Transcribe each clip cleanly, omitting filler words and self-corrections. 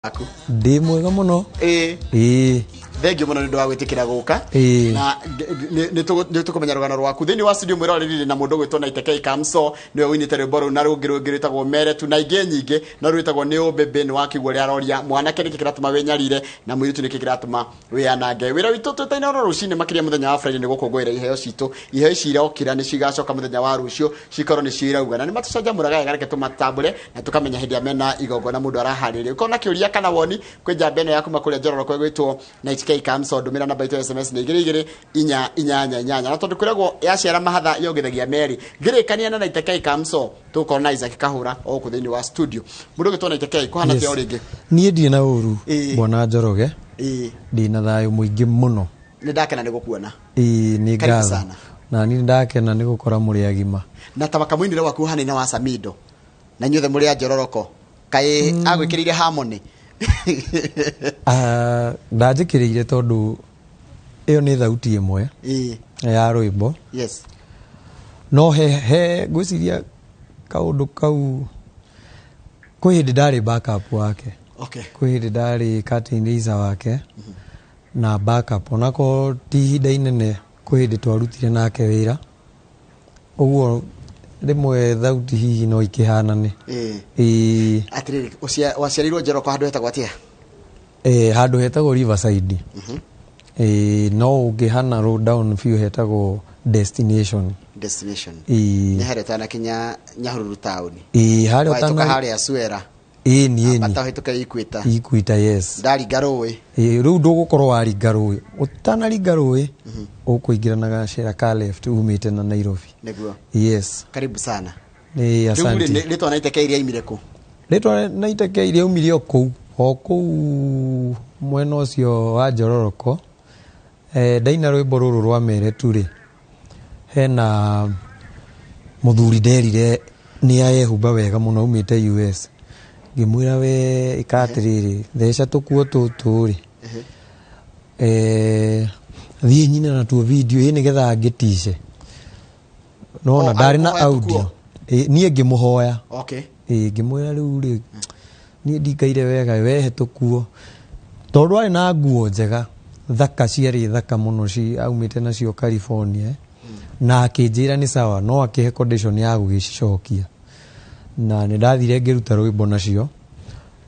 Aku. Ndĩ mwega mũno. Ĩĩ. Ĩĩ. Thengiũ mũno nĩ ũndũ wa gwĩtĩkĩra gũka. Ĩĩ. Na nĩ tũkũmenya rũgano rwaku thĩinĩ wa studio. Mwĩroreri na mũndũ ũgwĩtwo Naiteke Kamso, nĩwe ũinĩte rwĩmbo rũu na rũngĩ rũngĩ rwĩtagwo Meretu na ingĩ nyingĩ, no rwĩtagwo nĩ ũmbĩmbĩ. Nĩ wakĩigua ũrĩa aroria mwanake nĩkĩ kĩratũma wĩnyarire na mũirĩtu nĩkĩ kĩratũma wĩyanange. Wĩra witũ twĩtaine oro rũcinĩ, makĩria mũthenya wa Friday, nĩ gũkũngũĩra iheo citũ. Iheo ici irokĩra nĩ cigacoka mũthenya wa rũciũ, cikorwo nĩ cio irauga na nĩ matũcanjamũraga wega. Reke tũmatambũre na tũkamenya hĩndĩ ĩrĩa mena igongona mũndũ araharĩria. Ũkorwo na kĩũria kana woni kwĩ njamba ĩno ya kuma kũrĩa Njororoko ĩgwĩtwo Night K Kamso, ndũmĩra namba itũ ya SMS nĩ 22488. Na tondũ kwĩragwo yaciara mahatha yongithagia merĩ, ngĩrĩkania na Night K Kamso, tũgũkorwo na Isaac Kahũra o gũkũ thĩinĩ wa studio. Mũndũ ũgĩtwo Night K, kũhana Yes. atĩa o rĩngĩ? Niĩ ndirĩ na ũru. Ĩĩ. Bwana Njoroge. Ĩĩ. Ndĩ na thayũ mũingĩ mũno. Nĩ ndakena nĩ gũkuona. Ĩĩ, nĩ Karibu ngatho sana. Na niĩ ndakena nĩ gũkora mũrĩ agima. Na ta wakamũinĩre waku ũhanaine wa Samido, na inyuothe mũrĩ a Njororoko, kaĩ agwĩkĩrĩire harmony? Ah, ndanjĩkĩrĩire tondũ ĩyo nĩ thauti ĩmwe ya rwĩmbo. No he ngwĩciria kaũndũ kau kwĩ hĩndĩ ndarĩ backup wake. Kwĩ hĩndĩ ndarĩ curtain raiser wake na backup, onakorwo ti ihinda inene, kwĩ hĩndĩ twarutire nake wĩra ũguo, rĩmwe thauti hihi no ikĩhanane. Ĩĩ. Atĩrĩrĩ, waciarĩirwo Njoroko handũ hetagwo atĩa? Handũ hetagwo Riverside. No ũngĩhana road down biũ hetagwo Destination. Destination. Ĩĩ. Nĩ harĩa ũtanakinya Nyahururu taũni? Ĩĩ, harĩa. Wahĩtũka ũtana harĩa Suera? Ĩĩ, ni ĩni. Ambata ũhĩtũke Equator. Equator, yes. Ndaringa rũĩ. Ĩĩ, rĩu ndũgũkorwo waringa rũĩ, ũtanaringa rũĩ ũkũingĩra na gacĩra ka left umĩte na Nairobi. Yes. Karibu sana. Nĩ Rĩu rĩ, asante. Rĩtwa Naiteke rĩaimire kũ? Rĩtwa Naiteke rĩaumire o kũu mwena ũcio wa Njororoko. Ndaina rwĩmbo rũrũ rwa Meretu rĩ, hena mũthuri nderire nĩ arehumba wega mũno aumĩte US, ngĩmwĩra, "We ĩka atĩrĩrĩ, theca tũkuo tũtũ rĩ, thiĩ nyine natuo video ĩ nĩgetha ngĩtice." Nona Oh, ndarĩ na agĩkũhoya audio. tũkuo? Niĩ ngĩmũhoya. Ĩĩ, ngĩmwĩra, "Rĩu rĩ, niĩ ndikaire wega, wehe tũkuo," tondũ arĩ na nguo njega thaka, ciarĩ thaka mũno, ci aumĩte nacio California, eh. Na akĩnjĩra nĩ sawa, no akĩhe condition ya gũgĩcicokia, na nĩ ndathire ngĩruta rwĩmbo nacio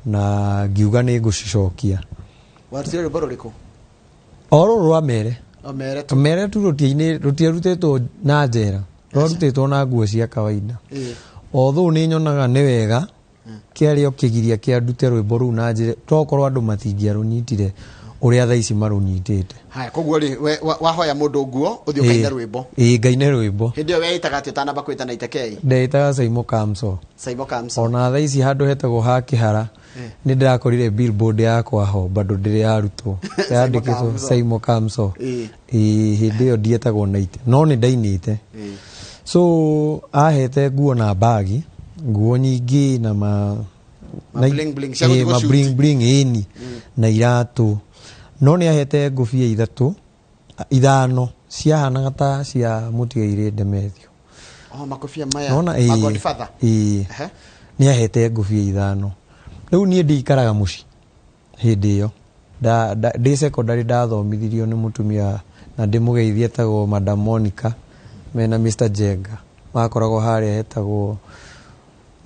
na ngiuga nĩ ngũcicokia. Warutire rwĩmbo rũrĩkũ? O rũrũ rwa Mere. O Mere tu? Mere tu. Rũtiainĩ, rũtiarutĩtwo na njera, rwarutĩtwo na nguo cia kawaida. Although nĩ nyonaga nĩ wega kĩarĩ o kĩgiria kĩa ndute rwĩmbo rũu na njĩra tokorwo andũ matingĩarũnyitire ũrĩa thaa ici marũnyitĩte. Haya, koguo rĩ, we wahoya mũndũ nguo ũthiĩ ũkaine rwĩmbo? Ĩĩ, ngaine rwĩmbo. Hĩndĩ ĩyo weĩtaga atĩ ũtanamba kwĩta Naiteke? Ndeĩtaga Saimo Kamso. Saimo Kamso. Ona thaa ici handũ hetagwo ha Kĩhara nĩ ndĩrakorire billboard yakwa ho, bado ndĩrĩ yarutwo, yandĩkĩtwo Kamso. Saimo Kamso. Ĩĩ, hĩndĩ ĩyo ndietagwo Naite, no nĩ ndainĩte. So ahete nguo na bagi, nguo nyingĩ na ma Ma bling bling, cia gũthiĩ ma gũshoot. Bling bling, ĩni, na iratũ, no nĩ ahete ngũbia ithatũ, ithano ciahanaga ta cia mũtigairĩ Ndemethio. Oh, makobia maya Nona ma Godfather. Ĩĩ. Nĩ ahete ngũbia ithano. Rĩu niĩ ndikaraga mũciĩ hĩndĩ ĩyo. Ndĩ secondary ndathomithirio nĩ mũtumia na ndĩmũgeithie, etagwo Madam Monica mena Mr Jenga, makoragwo harĩa hetagwo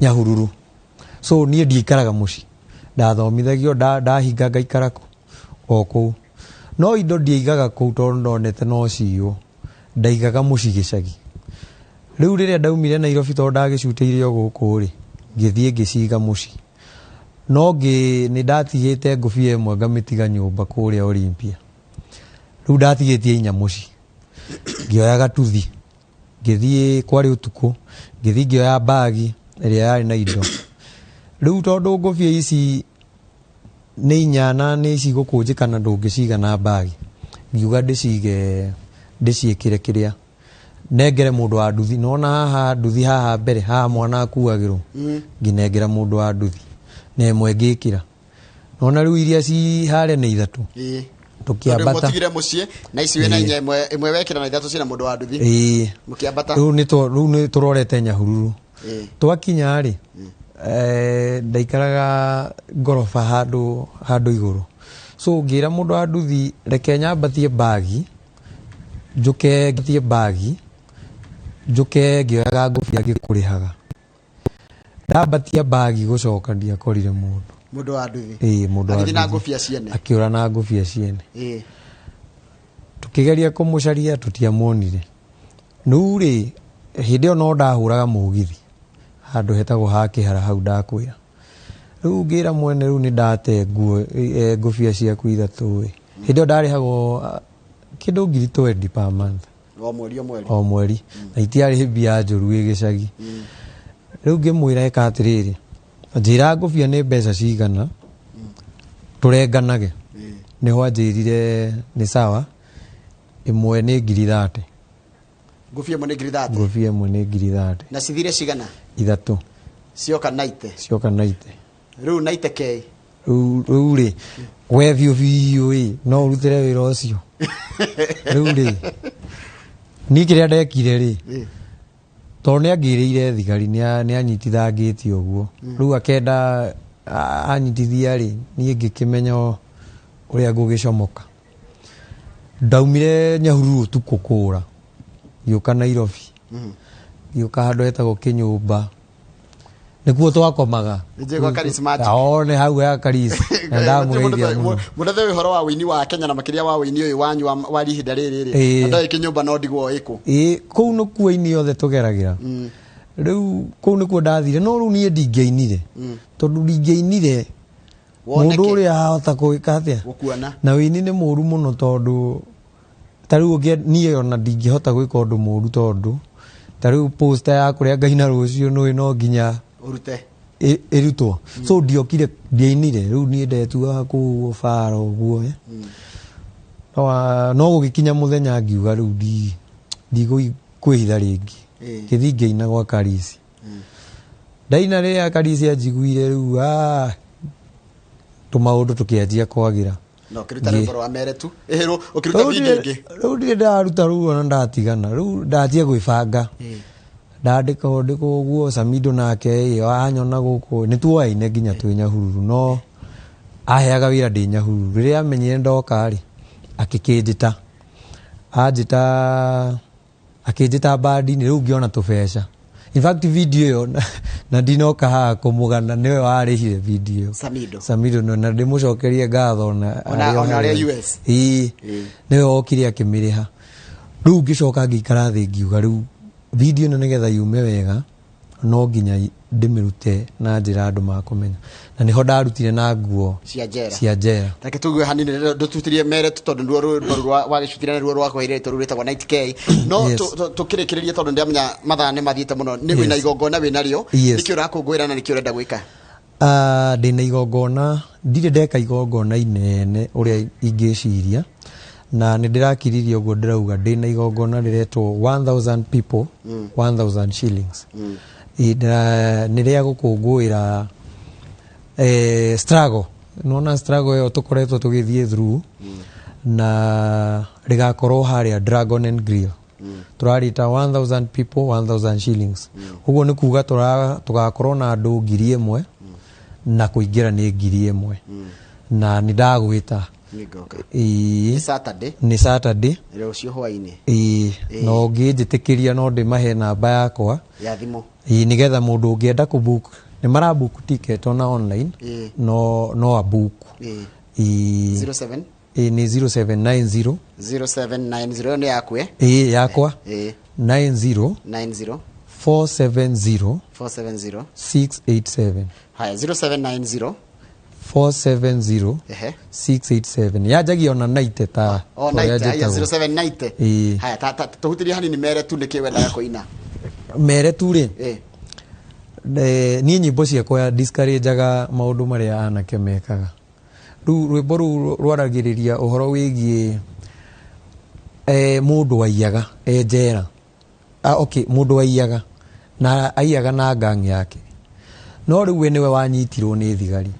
Nyahururu. So niĩ ndiikaraga mũciĩ, ndathomithagio, ndahinga ngaikara kũ o kũu, no indo ndiaigaga kũu tondũ ndonete no ciywo, ndaigaga mũciĩ gĩcagi. Rĩu rĩrĩa ndaumire Nairobi, tondũ ndagĩcutĩire o gũkũ rĩ, ngĩthiĩ ngĩciga mũciĩ, no nĩ ndatigĩte ngũbia ĩmwe ngamĩtiga nyũmba kũrĩa Olympia. Rĩu ndatigĩtie inya mũciĩ. Ngĩoya gatuthi ngĩthiĩ, kwarĩ ũtukũ, ngĩthiĩ ngĩoya mbagi ĩrĩa yarĩ na indo. Rĩu tondũ ngũbia ici nĩ inya na nĩ cigũkũnjĩka na ndũngĩciga na mbagi, ngiuga ndĩcige, ndĩciĩkĩre kĩrĩa nengere mũndũ wa nduthi. Nona haha nduthi, haha mbere haha mwana akuagĩrwo, ngĩnengera mũndũ wa nduthi na ĩmwe ngĩkĩra. Nona rĩu iria ci harĩa nĩ ithatũ. Tũkĩambata. Mũtigire mũciĩ na ici wĩna inya, ĩmwe wekĩra na ithatũ cina mũndũ wa nduthi. Ĩĩ. Mũkĩambata. Rĩu nĩ rĩu nĩ tũrorete Nyahururu. Twakinya rĩ, Ndaikaraga ngoroba handũ igũrũ, so ngĩra mũndũ wa nduthi, reke nyambatie bagi njũke, ngitie bagi njũke ngĩoyaga ngũbia ngĩkũrĩhaga. Ndambatia bagi gũcoka, ndiakorire mũndũ. Mũndũ wa nduthi? Ĩĩ, mũndũ wa Agĩthiĩ na nduthi. Ngũbia ciene? Akĩũra na ngũbia ciene. Tukĩgeria kũmũcaria, tũtiamuonire. Rĩu rĩ, hĩndĩ ĩyo no ndahũraga mũgithi handũ hetagwo ha Kĩhara hau ndakwĩra. Rĩu ngĩra mwene, rĩu nĩ ndate nguo, ngũbia ciaku ithatũ ĩ. Hĩndĩ ĩyo ndarĩhagwo kĩndũ 20,000 per month. O mweri, o mweri? O mweri, na itiarĩ mbia njũru ĩ gĩcagi. Rĩu ngĩmwĩra, ĩka atĩrĩrĩ, njĩra ngũbia nĩ mbeca cigana, tũrenganage. Nĩho anjĩrire nĩ sawa, ĩmwe nĩ 30,000. Ngũbia ĩmwe nĩ 30,000? Ngũbia ĩmwe nĩ 30,000. Na cithire cigana? Ithatũ. Cioka naite? Cioka naite. Rĩu naite kei? Rĩu rĩ, we biũ biũ ĩ no ũrutĩre wĩra ũcio? Rĩu rĩ, niĩ kĩrĩa ndekire rĩ, tondũ nĩ angĩrĩire thigari, nĩ anyitithangĩtie ũguo, rĩu akenda anyitithia rĩ, niĩ ngĩkĩmenya ũrĩa ngũgĩcomoka. Ndaumire Nyahururu ũtukũ kũra, ngĩũka Nairobi, ngĩũka handũ hetagwo Kĩnyũmba, nĩkuo twakomaga. Nĩnjũĩ gwa Charismatic. O nĩ hau ya Karisi, na ndamũgeithia mũno. Mũndathe ũhoro wa wĩini wa Kenya na makĩria wa wĩini ũyũ wanyu wa ihinda rĩrĩ rĩ, na ndoĩ Kĩnyũmba no ndigwo ĩkũ. Ĩĩ, kũu nĩkuo aini othe tũgeragĩra. Rĩu kũu nĩkuo ndathire, no rĩu niĩ ndingĩainire, tondũ ndingĩainire Woneke. mũndũ ũrĩa ahota gwĩka atĩa? Gũkuona. Na wĩini nĩ mũru mũno, tondũ ta rĩu niĩ ona ndingĩhota gwĩka ũndũ mũru, tondũ ta rĩu poster ya kũrĩa ngaina rũciũ nĩũĩ no nginya ũrute. Ĩrutwo. So ndiokire, ndiainire. Rĩu niĩ ndetuaga kũu bara ũguo, eh. No gũgĩkinya mũthenya ngiuga rĩu ndigũkwĩhitha rĩngĩ. Ngĩthiĩ ngĩina gwa Karisi. Ndaina, rĩrĩa Karisi anjiguire, rĩu tũmaũndũ tũkĩanjia kwagĩra. Na ũkĩruta rwĩmbo rwa mere tu ĩhĩrwo, ũkĩruta video ĩngĩ? Rĩu ndirĩ ndaruta, rĩu ona ndatigana, rĩu ndanjia gwĩbanga, ndandĩka ndĩka ũguo. Samido nake ĩ, anyona gũkũ nĩ tuoyaine nginya twĩ Nyahururu, no aheaga wĩra ndĩ Nyahururu. Rĩrĩa amenyire ndoka rĩ, akĩkĩnjĩta, anjĩta, akĩnjĩta bandi-inĩ. Rĩu ngĩona tũbeca. In fact, video ĩyo na ndinoka haha kũmũgana, nĩwe warĩhire video ĩyo. Samido? Samido no, na ndĩmũcokerie ngatho na Ona arĩa US. Ĩĩ, nĩwe wokire akĩmĩrĩha. Rĩu ngĩcoka ngĩikara thĩ, ngiuga rĩu video ĩno nĩgetha yume wega no nginya ndĩmĩrute na njĩra andũ makũmenya, na nĩho ndarutire na nguo cia njera. Cia njera. Reke tugue hanini ndũtutirie mere tu, tondũ nduo rwĩmbo rũu wagĩcutire na ruo rwakwaire rĩtwa rũu rwĩtagwo Night K. No tũkĩrĩkĩrĩrie, tondũ ndĩramenya mathaa nĩ mathiĩte mũno, nĩ wĩna igongona wĩna rĩo? Nĩkĩ ũrakũngũĩra na nĩkĩ ũrenda gwĩka? Ah, ndĩna igongona, ndirĩ ndeka igongona inene ũrĩa ingĩciria, na nĩ ndĩrakiririe ũguo ndĩrauga ndĩna igongona rĩretwo 1000 people 1000 shillings. Nĩ rĩa gũkũngũĩra struggle, nona struggle ĩyo tũkoretwo tũgĩthiĩ through, na rĩgakorwo harĩa Dragon and Grill. Tũrarĩta 1000 people 1000 shillings. Ũguo nĩ kuga tũgakorwo na andũ 1,000, na kũingĩra nĩ 1,000, na nĩ ndagwĩta. Nĩngoka. Ĩĩ. Nĩ Saturday? Nĩ Saturday. Rũciũ hwaĩ-inĩ? Ĩĩ, na ũngĩnjĩtĩkĩria no ndĩmahe namba yakwa ya thimũ. Ĩĩ, nĩgetha mũndũ ũngĩenda kũbook, nĩ marabook ticket ona online, no abook. Ĩĩ. 07? Ĩĩ, nĩ 0790. 0790, ĩyo nĩ yaku, eh? Ĩĩ, yakwa. 90 90 470 470 687. Haya, 0790 470 687, yanjagia ona naite ta O ũrĩa 90, haya. njĩtagwo. 0790. Ĩĩ. Haya, tũhutĩrie hanini mere tu, nĩkĩ wendaga kũina? Mere tu rĩ, niĩ nyĩmbo ciakwa discourageaga maũndũ marĩa anake mekaga. Rĩu rwĩmbo rũu rwaragĩrĩria ũhoro wĩgiĩ mũndũ waiyaga e njera. Okay, mũndũ waiyaga na aiyaga na gang yake, no rĩu we nĩwe wanyitirwo nĩ thigari,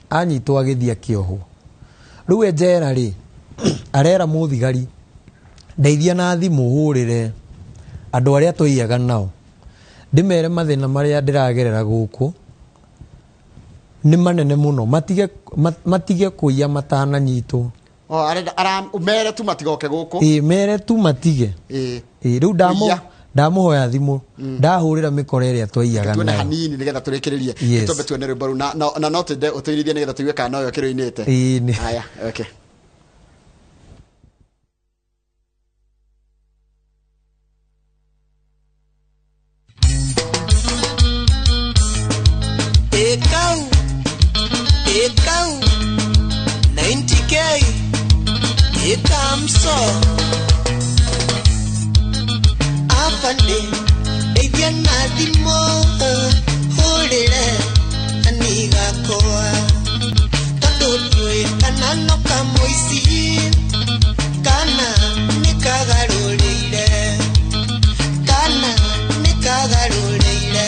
anyitwo agĩthiĩ akĩohwo. Rĩu e njera rĩ, arera mũthigari, ndeithia na thimũ hũrĩre andũ arĩa twaiyaga nao, ndĩmere mathĩna marĩa ndĩragerera gũkũ. Nĩ manene mũno, matige matige kũiya matananyitwo. O arenda ara mere tu matigoke gũkũ. Ĩ, mere tu matige. Ĩ, rĩu Kũiya. Ndamũhoya thimũ, ndahũrĩra mĩkora ĩrĩa twaiyaga Tuone nayo. Hanini nigetha tũrĩkĩrĩrie. Yes. Twambe tuone rwĩmbo rũu na no twende ũtũirithie nĩgetha tũigue kana noyo kĩrũinĩte. Ĩ, Haya, okay. Ekau, ekau, 90K, ekamso. Afande, ndeithia na thimũ, hũrĩre anigakwa. Tondũ ndiũĩ kana no kamũici, kana nĩ kagarũrĩire, kana nĩ kagarũrĩire.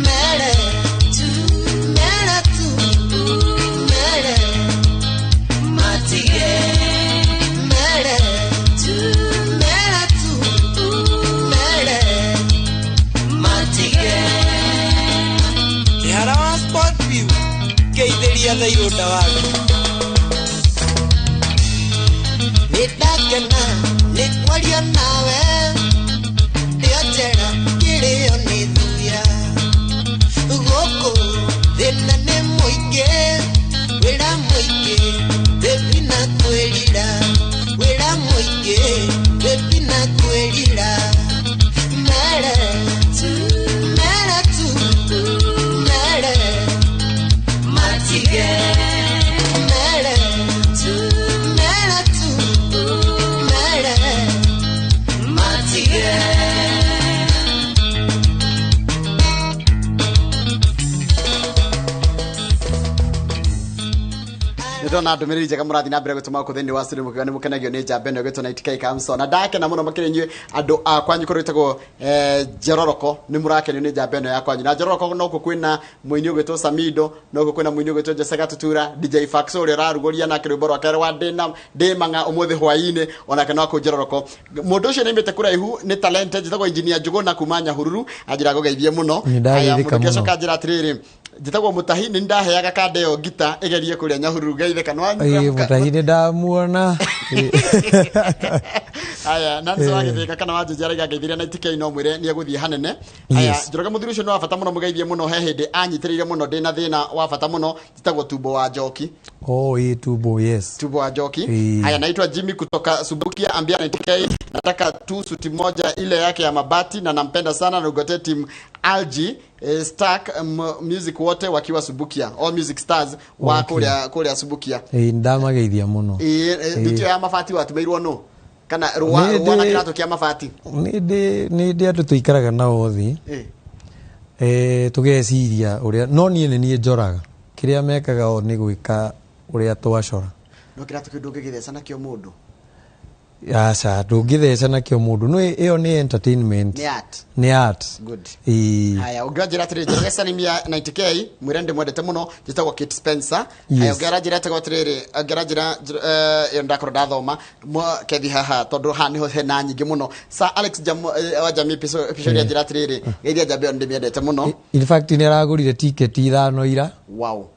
Mere tu, mere tu, mere matige. Mere tu, mere tu, mere matige. Kĩhara wa Sport View ngeithĩria thairũ ndawaga. Nĩndakena nĩ kwaria nawe, ndĩo njera kĩrĩo nĩ thuya. Gũkũ thĩna nĩ mũingĩ, wĩra mũingĩ, baby na kwĩrira, wĩra mũingĩ, baby na kwĩrira. Mere tu, mere tu, mere matige. Mere tu, mere tu, mere matige. Nĩ ndona ndũmĩrĩri njega mũrathiĩ na mbere gũtũma gũkũ thĩinĩ wa studio, mũkiuga nĩ mũkenagio nĩ njamba ĩno ĩgwĩtwo 90K Kamso, na ndakena mũno makĩria inyuĩ andũ a kwanyu kũrĩa gwĩtagwo Njororoko, nĩ mũrakenio nĩ njamba ĩno ya kwanyu. Na Njororoko nokuo kwĩna mũini ũgwĩtwo Samido, nokuo kwĩna mũini ũgwĩtwo Jose Gatutura, DJ Faxo ũrĩa ũrarugũria nake rwĩmbo rwake rwa ndĩna ndĩmang'a ũmũthĩ hwaĩ-inĩ, onake no akũu Njororoko. Mũndũ ũcio nĩaimĩte kũraihu, nĩ talented, njĩtagwo Engineer Njũgũna kuma Nyahururu, anjĩra ngũgeithie mũno. Nĩ ndageithĩka Haya, mũndũ ũngĩ mũno. acoka anjĩra atĩrĩrĩ, njĩtagwo Mũtahi, nĩ ndaheaga kanda ĩyo ngita ĩgerie kũrĩa Nyahururu, geithĩka. Ĩ, Mũtahi nĩ ndamuona. Aya, Nancy wa Gĩthĩka kana wa Njũnja araiga ngeithĩria na ITK, no mwĩre nĩ egũthiĩ hanene. Aya. Njoroge, mũthuri ũcio nĩ wa bata mũno, mũgeithie mũno, he hĩndĩ anyitĩrĩire mũno ndĩna thĩna wa bata mũno, njĩtagwo Tumbo wa Njoki. Oh, ĩ, Tumbo, yes. Tumbo wa Njoki. Haya, naitwa Jimmy kutoka Subukia, ambia 90K nataka tu suti moja ile yake ya mabati na nampenda sana, na ugote team Algi Stark music wote wakiwa Subukia, all music stars wa kũrĩa Subukia. Ĩ, ndamageithia mũno. Ĩ, ya mabati watumeirwo no kana rũa Nĩ rũa na kĩratũ kĩa mabati? Nĩ ndĩ andũ tũikaraga nao thĩ, tũgeciria ũrĩa, no niĩ nĩ niĩ njoraga kĩrĩa mekaga, o nĩ gwĩka ũrĩa twacora. No kĩratũ kĩu ndũngĩgĩtheca nakĩo mũndũ. Aca, ndũngĩtheca nakĩo mũndũ, no ĩyo nĩ entertainment. Nĩ art. Nĩ art. Good. Ĩ. Haya, ũngĩanjĩra atĩrĩrĩ, Njoroge, salimia 90K, mwĩre ndĩmwendete mũno, njĩtagwo Kate Spencer. Haya, ũngĩ aranjĩra etagwo atĩrĩrĩ, ũngĩ aranjĩra ĩyo ndakorwo ndathoma kethi haha, tondũ haha nĩho hena nyingĩ mũno. Sir Alex wa Jamii Picoria anjĩra atĩrĩrĩ, geithia njamba ĩyo, nĩndĩmĩendete mũno. In fact nĩ aragũrire tiketi 5 ira.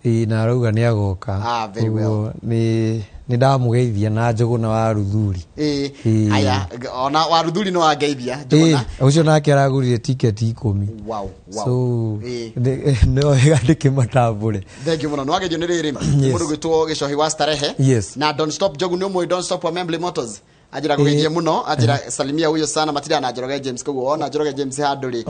Ĩ, na arauga nĩ agoka. Ah, very well. Ũguo nĩ ndamũgeithia na Njũgũna wa Ruthuri. Ĩ. Haya, ona wa Ruthuri no wangeithia Njũgũna. Ĩ, ũcio nake aragũrire tiketi 10. So no wega ndĩkĩmatambũre. Thank you mũno, nĩwageithio nĩ rĩrĩ mũndũ gwĩtwo Gĩcohi wa Starehe. Na Don't Stop Njogu, nĩ ũmũĩ Don't Stop wa Membley Motors, anjĩra ngũgeithie mũno, anjĩra salimia huyo sana matirĩa na Njoroge James, koguo wona Njoroge James handũ rĩ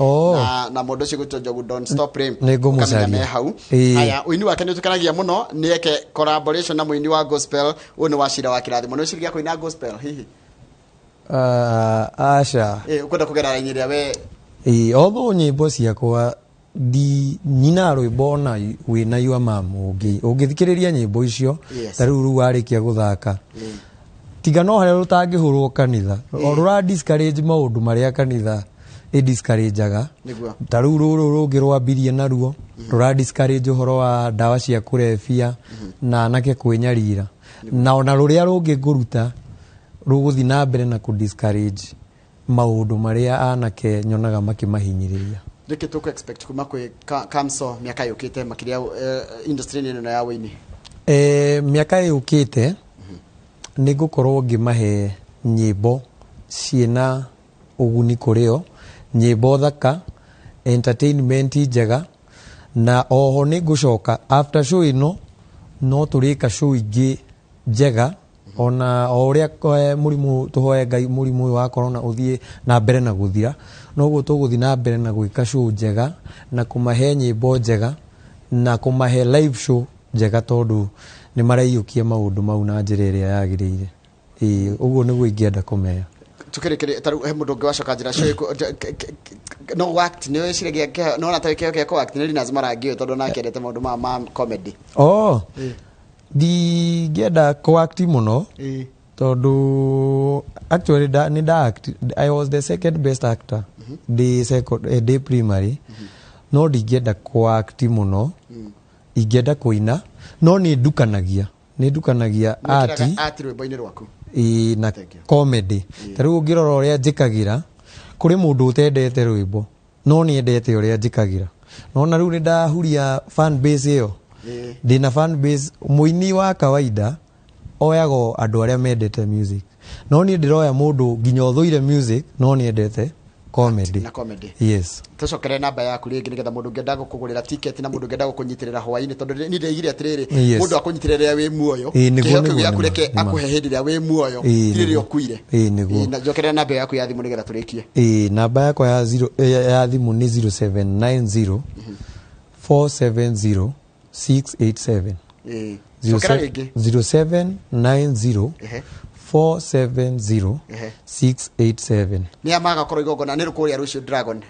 na mũndũ ũcio gwĩtwo Njogu Don't Stop rĩ, Nĩ ngũmũcaria. ũkamenya me hau. Haya, ũini wake nĩ ũtũkenagia mũno, nĩ eke collaboration na mũini wa gospel ũyũ nĩ wa Cira wa Kĩrathimo. Nĩ ũcirigia kũina gospel hihi? Ah, aca. Ĩ, ũkwenda kũgera raini ĩrĩa we? Ĩ, although nyĩmbo ciakwa ndi nyina rwĩmbo ona wĩna yua mamu, ũngĩthikĩrĩria nyĩmbo icio, ta rĩu warĩkia gũthaka, tiga no harĩa rũtangĩhũrwo kanitha, o rũra discourage maũndũ marĩa kanitha ĩ discourageaga. Ta rĩu rũrũ rũngĩ rwambirie naruo rũra discourage ũhoro wa ndawa cia kũrebia na anake kwĩnyarira, na ona rũrĩa rũngĩ ngũruta rũgũthiĩ na mbere na kũ discourage maũndũ marĩa anake nyonaga makĩmahinyĩrĩria. Nĩkĩ tũkũ expect kuma kwĩ Kamso mĩaka yũkĩte makĩria industry-inĩ ĩno ya wĩini? Mĩaka yũkĩte nĩ ngũkorwo ngĩmahe nyĩmbo ciĩna ũguni kũrĩ o, nyĩmbo thaka, entertainment njega, na oho nĩ ngũcoka after show ĩno no tũrĩka show ingĩ njega, ona o ũrĩa mũrimũ, tũhoe Ngai mũrimũ ũyũ wa corona ũthiĩ na mbere na gũthira, noguo tũgũthiĩ na mbere na gwĩka show njega na kũmahe nyĩmbo njega na kũmahe live show njega, tondũ nĩ maraiyũkia maũndũ mau na njĩra ĩrĩa yagĩrĩire. Ĩĩ, ũguo nĩguo ingĩenda kũmera. Tukĩrĩkĩrĩ ta rĩu he mũndũ ũngĩ wacoka njĩra show no act nĩ wĩciragia no ona ta kĩo kĩa ko act nĩ Linus Marangi ũyũ, tondũ nake endete maũndũ ma comedy. Oh, ndingĩenda kũ-act mũno, tondũ actually nĩ nda act, I was the second best actor ndĩ ndĩ primary, no ndingĩenda kũ-act mũno, ingĩenda kũina, no nĩ ndukanagia, art. Nĩwĩkĩraga art rwĩmbo-inĩ rwaku. Ĩĩ, na Thank you. comedy. Ta rĩu ũngĩrora ũrĩa njĩkagĩra, kũrĩ mũndũ ũtendete rwĩmbo no nĩ endete ũrĩa njĩkagĩra, nona rĩu nĩ ndahuria fan base ĩyo. Ndĩna fan base. Mũini wa kawaida oyaga o andũ arĩa mendete music, no niĩ ndĩroya mũndũ nginya ũthũire music no nĩ endete comedy. Na comedy. Yes. Tũcokere namba yaku rĩngĩ nĩgetha mũndũ ũngĩenda gũkũgũrĩra ticket na mũndũ ũngĩenda gũkũnyitĩrĩra hwaĩ-inĩ, tondũ niĩ ndĩigire atĩrĩrĩ, mũndũ akũnyitĩrĩra rĩrĩa wĩ muoyo, Ĩĩ, nĩguo, kĩheo kĩu nĩguo, gĩaku nĩma, reke nĩma. akũhe hĩndĩ ĩrĩa wĩ muoyo, ti rĩrĩa ũkuire. Ĩĩ, nĩguo. Ĩĩ, na njokerera namba yaku ya thimũ nĩgetha tũrĩkie. Ĩĩ, namba yakwa ya zero, ya thimũ nĩ 0790 470 687. Ĩĩ. Cokera rĩngĩ. 0790 470 687. Nĩ a magakorwo igongona nĩ rũkũrĩa rũciũ Dragon?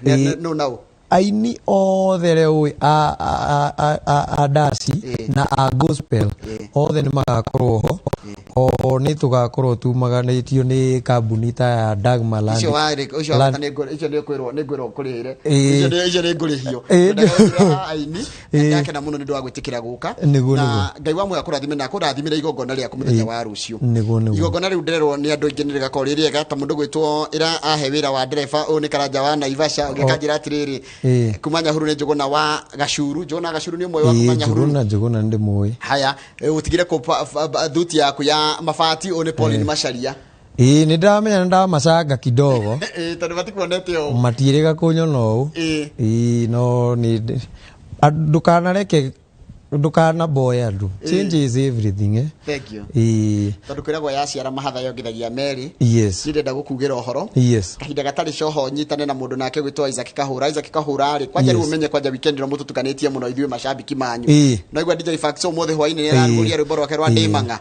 Nũ nau? Aini othe arĩa ũĩ a ndaci na a gospel othe nĩ magakorwo ho. Oho nĩ tũgakorwo tumaganĩtio nĩ kambuni ta ya Dagmar Land. Icio warĩ ũcio wabata nĩ icio nĩ ngwĩrwo kũrĩhĩre. Icio nĩ ngũrĩhio. Aini ndakena mũno nĩ ũndũ wa gwĩtĩkĩra gũka. Nĩguo, Na nĩguo. Ngai wa muoyo akũrathime na akũrathimĩre igongona rĩaku mũthenya wa rũciũ. Nĩguo. Igongona rĩu ndĩrerwo nĩ andũ aingĩ nĩ rĩgakorwo rĩ rĩega, ta mũndũ gwĩtwo ĩra ahe wĩra wa ndereba, ũyũ nĩ Karanja wa Naivasha, ũngĩ akanjĩra atĩrĩrĩ, kuma Nyahururu nĩ Njũgũna wa Gacuru. Njũgũna wa Gacuru nĩ ũmwe wa kuma Nyahururu. Njũgũna nĩ ndĩmũĩ. Haya, ũtigire kũ thuti yaku ya mabati, ũyũ nĩ Pauline Macharia. Ĩĩ, nĩ ndĩramenya nĩ ndamacanga kidogo. Ĩĩ, tondũ matikuonete ũũ. Matiĩrĩga kũnyona ũũ. Ĩĩ, no nĩ ndũkanareke, ndũkanaboe andũ, change is everything, eh. Thank you. Ĩĩ. Tondũ kwĩragwo yaciara mahatha yongithagia meri. Yes. Niĩ ndĩrenda gũkugĩra ũhoro. Kahinda gatarĩ coho nyitane na mũndũ nake gwĩtwo Isaac Kahũra. Isaac Kahũra rĩ, kwanja rĩu ũmenye kwanja weekend ĩno mũtũtukanĩtie mũno ithuĩ macambiki manyu. No igua DJ Facts ũmũthĩ hwaĩ-inĩ nĩ ararugũria rwĩmbo rwake rwa Ndĩmang'a.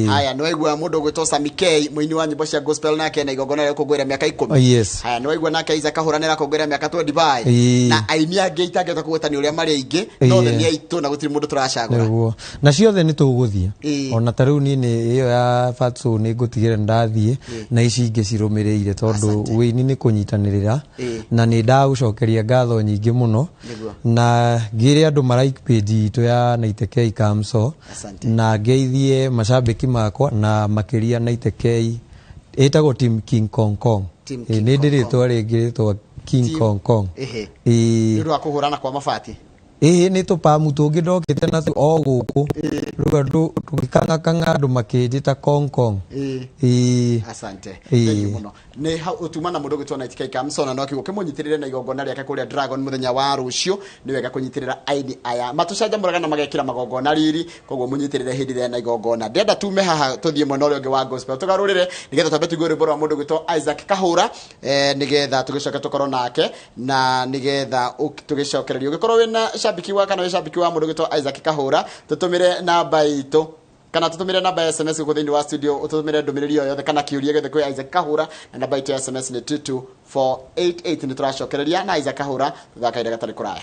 Haya, nĩ waigua mũndũ ũgwĩtwo Sami K, mũini wa nyĩmbo cia gospel, nake na igongona rĩa gũkũngũĩra mĩaka 10. Oh, yes. Haya, nĩ waigua nake Isaac Kahũra nĩ arakũngũĩra mĩaka 25. Na aini angĩ itangĩhota kũgweta nĩ ũrĩa marĩ aingĩ, no othe nĩ aitũ na gũtirĩ mũndũ tũracagũra. Nĩguo, na ciothe nĩ tũgũthiĩ. Ona ta rĩu niĩ nĩ ĩyo ya Fatso nĩ ngũtigĩra nĩ ndathiĩ, na ici ingĩ cirũmĩrĩire, tondũ wĩini nĩ kũnyitanĩrĩra. Na nĩ ndagũcokeria ngatho nyingĩ mũno. Na ngĩre andũ marike page itũ ya Naiteke Kamso. Asante. Na ngeithie macambĩki makwa, na makĩria Naiteke ĩtagwo Team King Kong Kong. Team Ĩĩ, King nĩ Kong ndĩrĩtwa rĩngĩ rĩtwa King Kong Kong. Nĩ Ĩĩ. ũndũ wa kũhũrana kwa mabati. Ĩĩ, nĩ tũpamu tũngĩ ndokĩte natuo o gũkũ, rĩu andũ tũgĩkang'akang'a, andũ makĩnjĩta Kong Kong. Ĩĩ. Asante. Thank you mũno. Nĩ hau ũtuma na mũndũ ũgwĩtwo Night K Kamson, na no kiugo kĩmũnyitĩrĩre na igongona rĩake kũrĩa Dragon mũthenya wa rũciũ. Nĩ wega kũnyitĩrĩra aini aya matũcanjamũraga na magekĩra magongona riri, koguo mũnyitĩrĩre hĩndĩ ĩrĩa na igongona. Ndĩrenda tume haha tũthiĩ mwena ũrĩa ũngĩ wa gospel, tũgarũrĩre nĩgetha twambe tũigue rwĩmbo rwa mũndũ ũgwĩtwo Isaac Kahũra, nĩgetha tũgĩcoke tũkorwo nake, na nĩgetha tũgĩcokererie. Ũngĩkorwo wĩna cambiki wa kana wĩ cambiki wa mũndũ ũgwĩtwo Isaac Kahũra, tũtũmĩre namba itũ kana tũtũmĩre namba ya SMS gũkũ thĩinĩ wa studio, ũtũtũmĩre ndũmĩrĩri o yothe kana kĩũria gĩothe kwĩ Isaac Kahũra, na namba itũ ya SMS nĩ 22488. Nĩ tũracokereria na Isaac Kahũra thutha wa kahinda gatarĩ kũraya.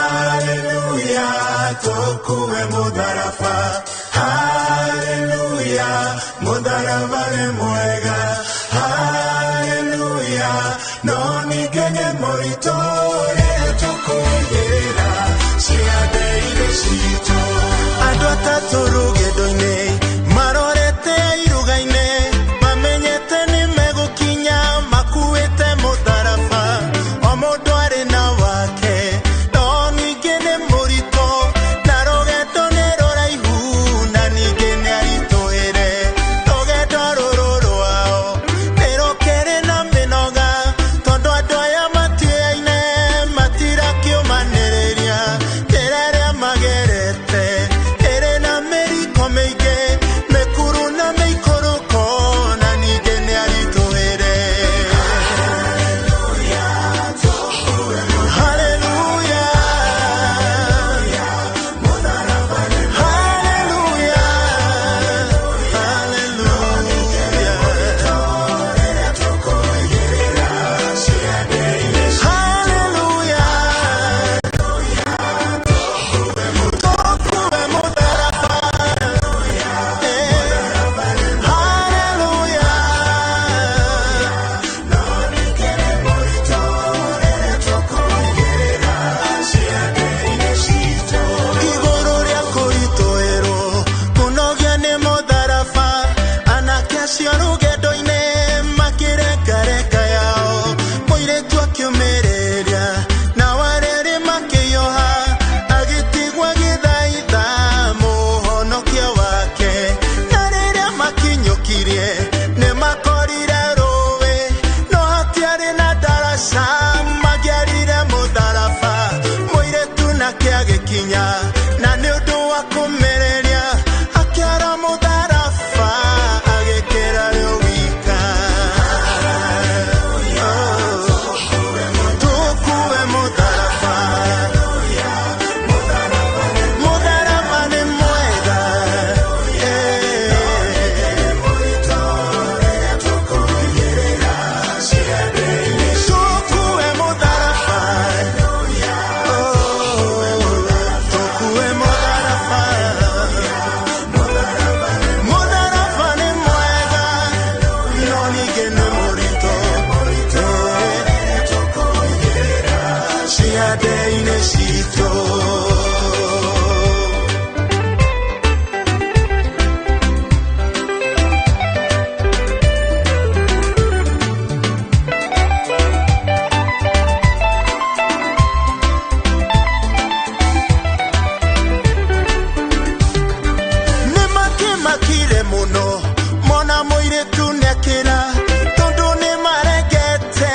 Haleluya, tokuwe mutharaba. Haleluya, mutharaba nĩ mwega. Haleluya, No ningĩ nĩ mũritũ rĩrĩa tũkũigĩrĩra ciande-inĩ citũ. Andũ atatũ rũgendo-inĩ marorete iruga-inĩ, mamenyete nĩ megũkinya makuĩte mũtharaba, o mũndũ arĩ na wake. No ningĩ nĩ mũritũ na rũgendo nĩ rũraihu, na ningĩ nĩ aritũhĩre. Rũgendo rũrũ rwao nĩ rũkĩrĩ na mĩnoga, tondũ andũ aya matiũyaine matirakĩũmanĩrĩria. Njĩra ĩrĩa magerete ĩrĩ na mĩriko mĩingĩ, mĩkuru na mĩikũrũko, na ningĩ nĩ aritũhĩre. Hallelujah. Hallelujah. Hallelujah. Tũkue mũtharaba. Hallelujah. Igũrũ rĩa kũritũhĩrwo kũnogia nĩ mũtharaba, anake acio rũgendo-inĩ makĩrekareka yao, mũirĩtu akĩũmĩrĩria nao arĩa erĩ makĩhiũha, agĩtigwo agĩthaitha mũhonokia wake. Na rĩrĩa makinyũkirie nĩ makorire rũĩ, no hatiarĩ na ndaraca mangĩarire mũtharaba. Mũirĩtu nake agĩkinya, na nĩ ũndũ wa kũmĩrĩria akĩara mũtharaba agĩkĩra rĩo wika. Tũkue mũtharaba, mũtharaba nĩ mwega. Tũkue mũtharaba, tũkue mũtharaba, mũtharaba nĩ mwega, no ningĩ nĩ mũritũ ciande-inĩ citũ. Nĩ makĩmakire mũno mona mũirĩtu nĩakĩra, tondũ nĩ marengete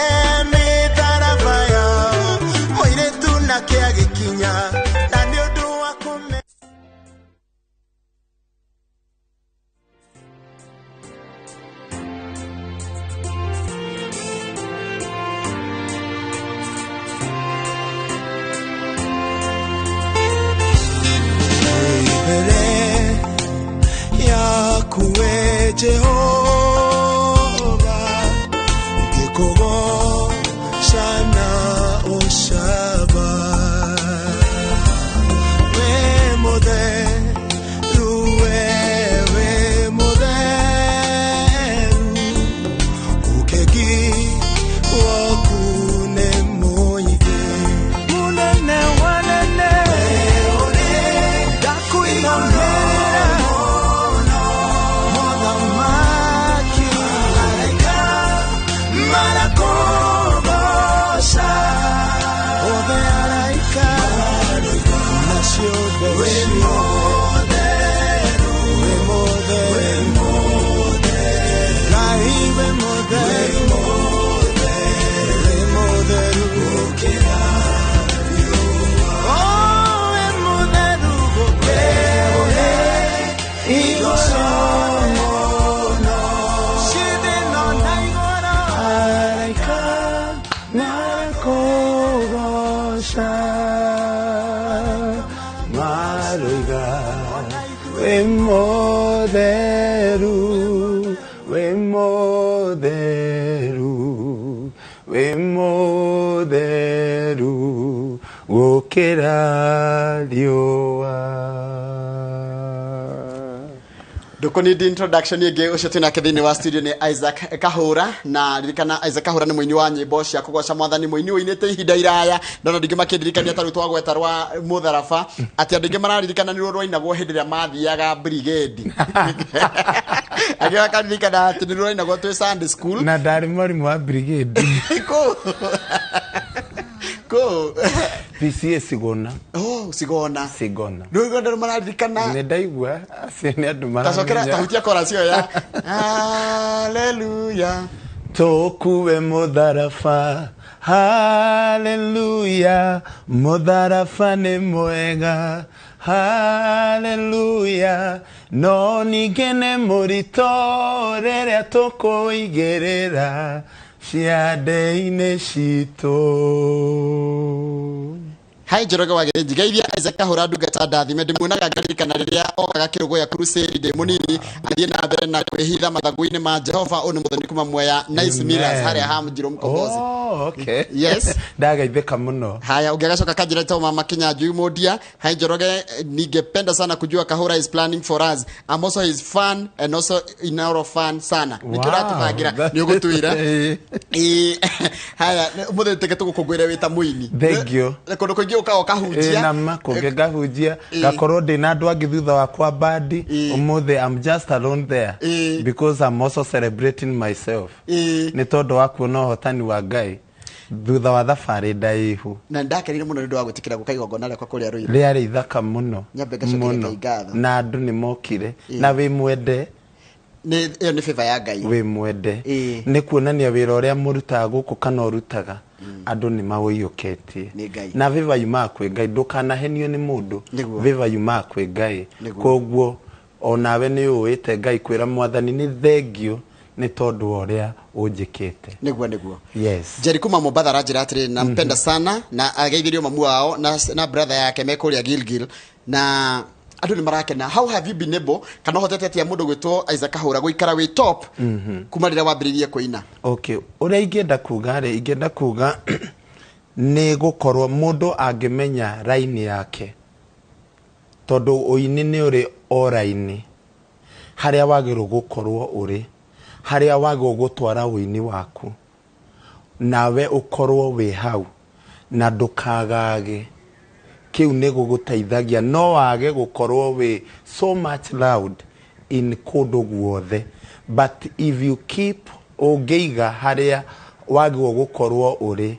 mĩtharaba yao. Mũirĩtu nake agĩkinya, na nĩ ũndũ wa kũme Mbere yaku we Jehova, ngĩkũgooca na ũcamba. Wĩ mũtheru, we wĩ mũtheru, ũkegi waku nĩ mũingĩ. Mũnene wa nene, ndakũinamĩrĩra, Mũthamaki. Araika marakũgooca, othe araika na ciũmbe ciothe. Wĩ mũtheru, Ngai wĩ mũtheru, wĩ mũtheru gũkĩra. Oh, wĩ mũtheru gũkĩra igũrũ mũno. Cithĩ-no na igũrũ. Araika marakũgooca, maroiga wĩ mũtheru, wĩ mũtheru, wĩ mũtheru gũkĩra riũa. Ndũkũnindi introduction ĩngĩ. Ũcio twĩnake thĩinĩ wa studio nĩ Isaac Kahũra, na ririkana Isaac Kahũra nĩ mũini wa nyĩmbo cia kũgoca mwathani, mũini ũinĩte ihinda iraya. Ndona ndingĩ makĩndirikania ta rĩu twagweta rwa mũtharaba, atĩ andũ aingĩ mararirikana nĩ ruo rwainagwo hĩndĩ ĩrĩa mathiaga brigade, angĩ makaririkana atĩ nĩ rwainagwo twĩ Sunday school. Na ndarĩ mwarimũ wa brigade. Kũ kũ? PCA Sigona. Oh, Sigona. Sigona. Rĩu andũ mararirikana. Nĩ ndaigua acio nĩ andũ tacokera. Maramenya. Tahutia chorus ĩyo ya haleluya. Tũkue mũtharaba, haleluya, mũtharaba nĩ mwega, haleluya, no ningĩ nĩ mũritũ rĩrĩa tũkũigĩrĩra ciande-inĩ citũ. Hai Njoroge wa Gĩthĩnji, geithia Isaac Kahũra, ndungata ndathime, ndĩmuonaga ngaririkana rĩrĩa okaga kĩrũgũya crusade ndĩ mũnini. Athiĩ na mbere na kwĩhitha mathagu-inĩ ma Jehova. Ũyũ nĩ mũthoni kuma Mwea, Nice Millers, harĩa ha Njirũ Mkombozi. Oh, okay. Yes. Ndagaithĩka mũno. Haya, ũngĩagacoka kanjĩra ta mama Kinyanjui Mundia. Hai Njoroge, ningependa sana kujua Kahura is planning for us. I'm also his fan and also Inoro fan sana. Nĩkĩo ũratũbangĩra nĩ ũgũtwĩra. Ĩĩ, haya, ũmũthĩ teke tũgũkũngũĩre wĩ ta mũini. Thank you. Kũndũ kũingĩ ũkaga ũkahunjia. Ĩ, nama kũngĩ ngahunjia, ngakorwo ndĩ na andũ angĩ thutha wakwa bandi. Ũmũthĩ I'm just alone there because I'm also celebrating myself nĩ tondũ wa kuona ũhotani wa Ngai thutha wa thabarĩ ndaihu. Na ndakenire mũno nĩ ũndũ wa gwĩtĩkĩra gũka igongona rĩakwa kũrĩa Ruiru. Rĩarĩ ithaka mũno. Nyambe ngacokeria Mũno. Ngai ngatho. Na andũ nĩ mokire na wĩ mwende. Nĩ ĩyo nĩ favor ya Ngai. Wĩ mwende. Nĩ kuonania wĩra ũrĩa mũrutaga gũkũ kana ũrutaga, andũ nĩ maũiyũkĩtie. Nĩ Ngai. Na favor yumaga kwĩ Ngai, ndũkanahenio nĩ mũndũ. Favor yumaga kwĩ Ngai. Koguo onawe nĩ ũĩte Ngai kwĩra mwathani nĩ thengio nĩ tondũ wa ũrĩa ũnjĩkĩte. Nĩguo. Yes. Jerry kuma Mombatha aranjĩra atĩrĩ, nampenda sana, na ageithirio mamu wao na brother yake me kũrĩa Gilgil, na andũ nĩ marakena. How have you been able, kana ũhotete atĩa mũndũ gwĩtwo Isaac Kahũra gũikara wĩ top kuma rĩrĩa wambĩrĩirie kũina? Okay, ũrĩa ingĩenda kuga rĩ, ingĩenda kuga nĩ gũkorwo mũndũ angĩmenya raini yake, tondũ ũini nĩ ũrĩ o raini harĩa wagĩrĩirwo gũkorwo ũrĩ, harĩa wagĩrĩirwo gũtwara ũini waku, nawe ũkorwo wĩ hau na ndũkagage. Kĩu nĩ gũgũteithagia. No wage gũkorwo wĩ so much loud in kũndũ guothe, but if you keep, ũngĩiga harĩa wagĩrĩirwo gũkorwo ũrĩ,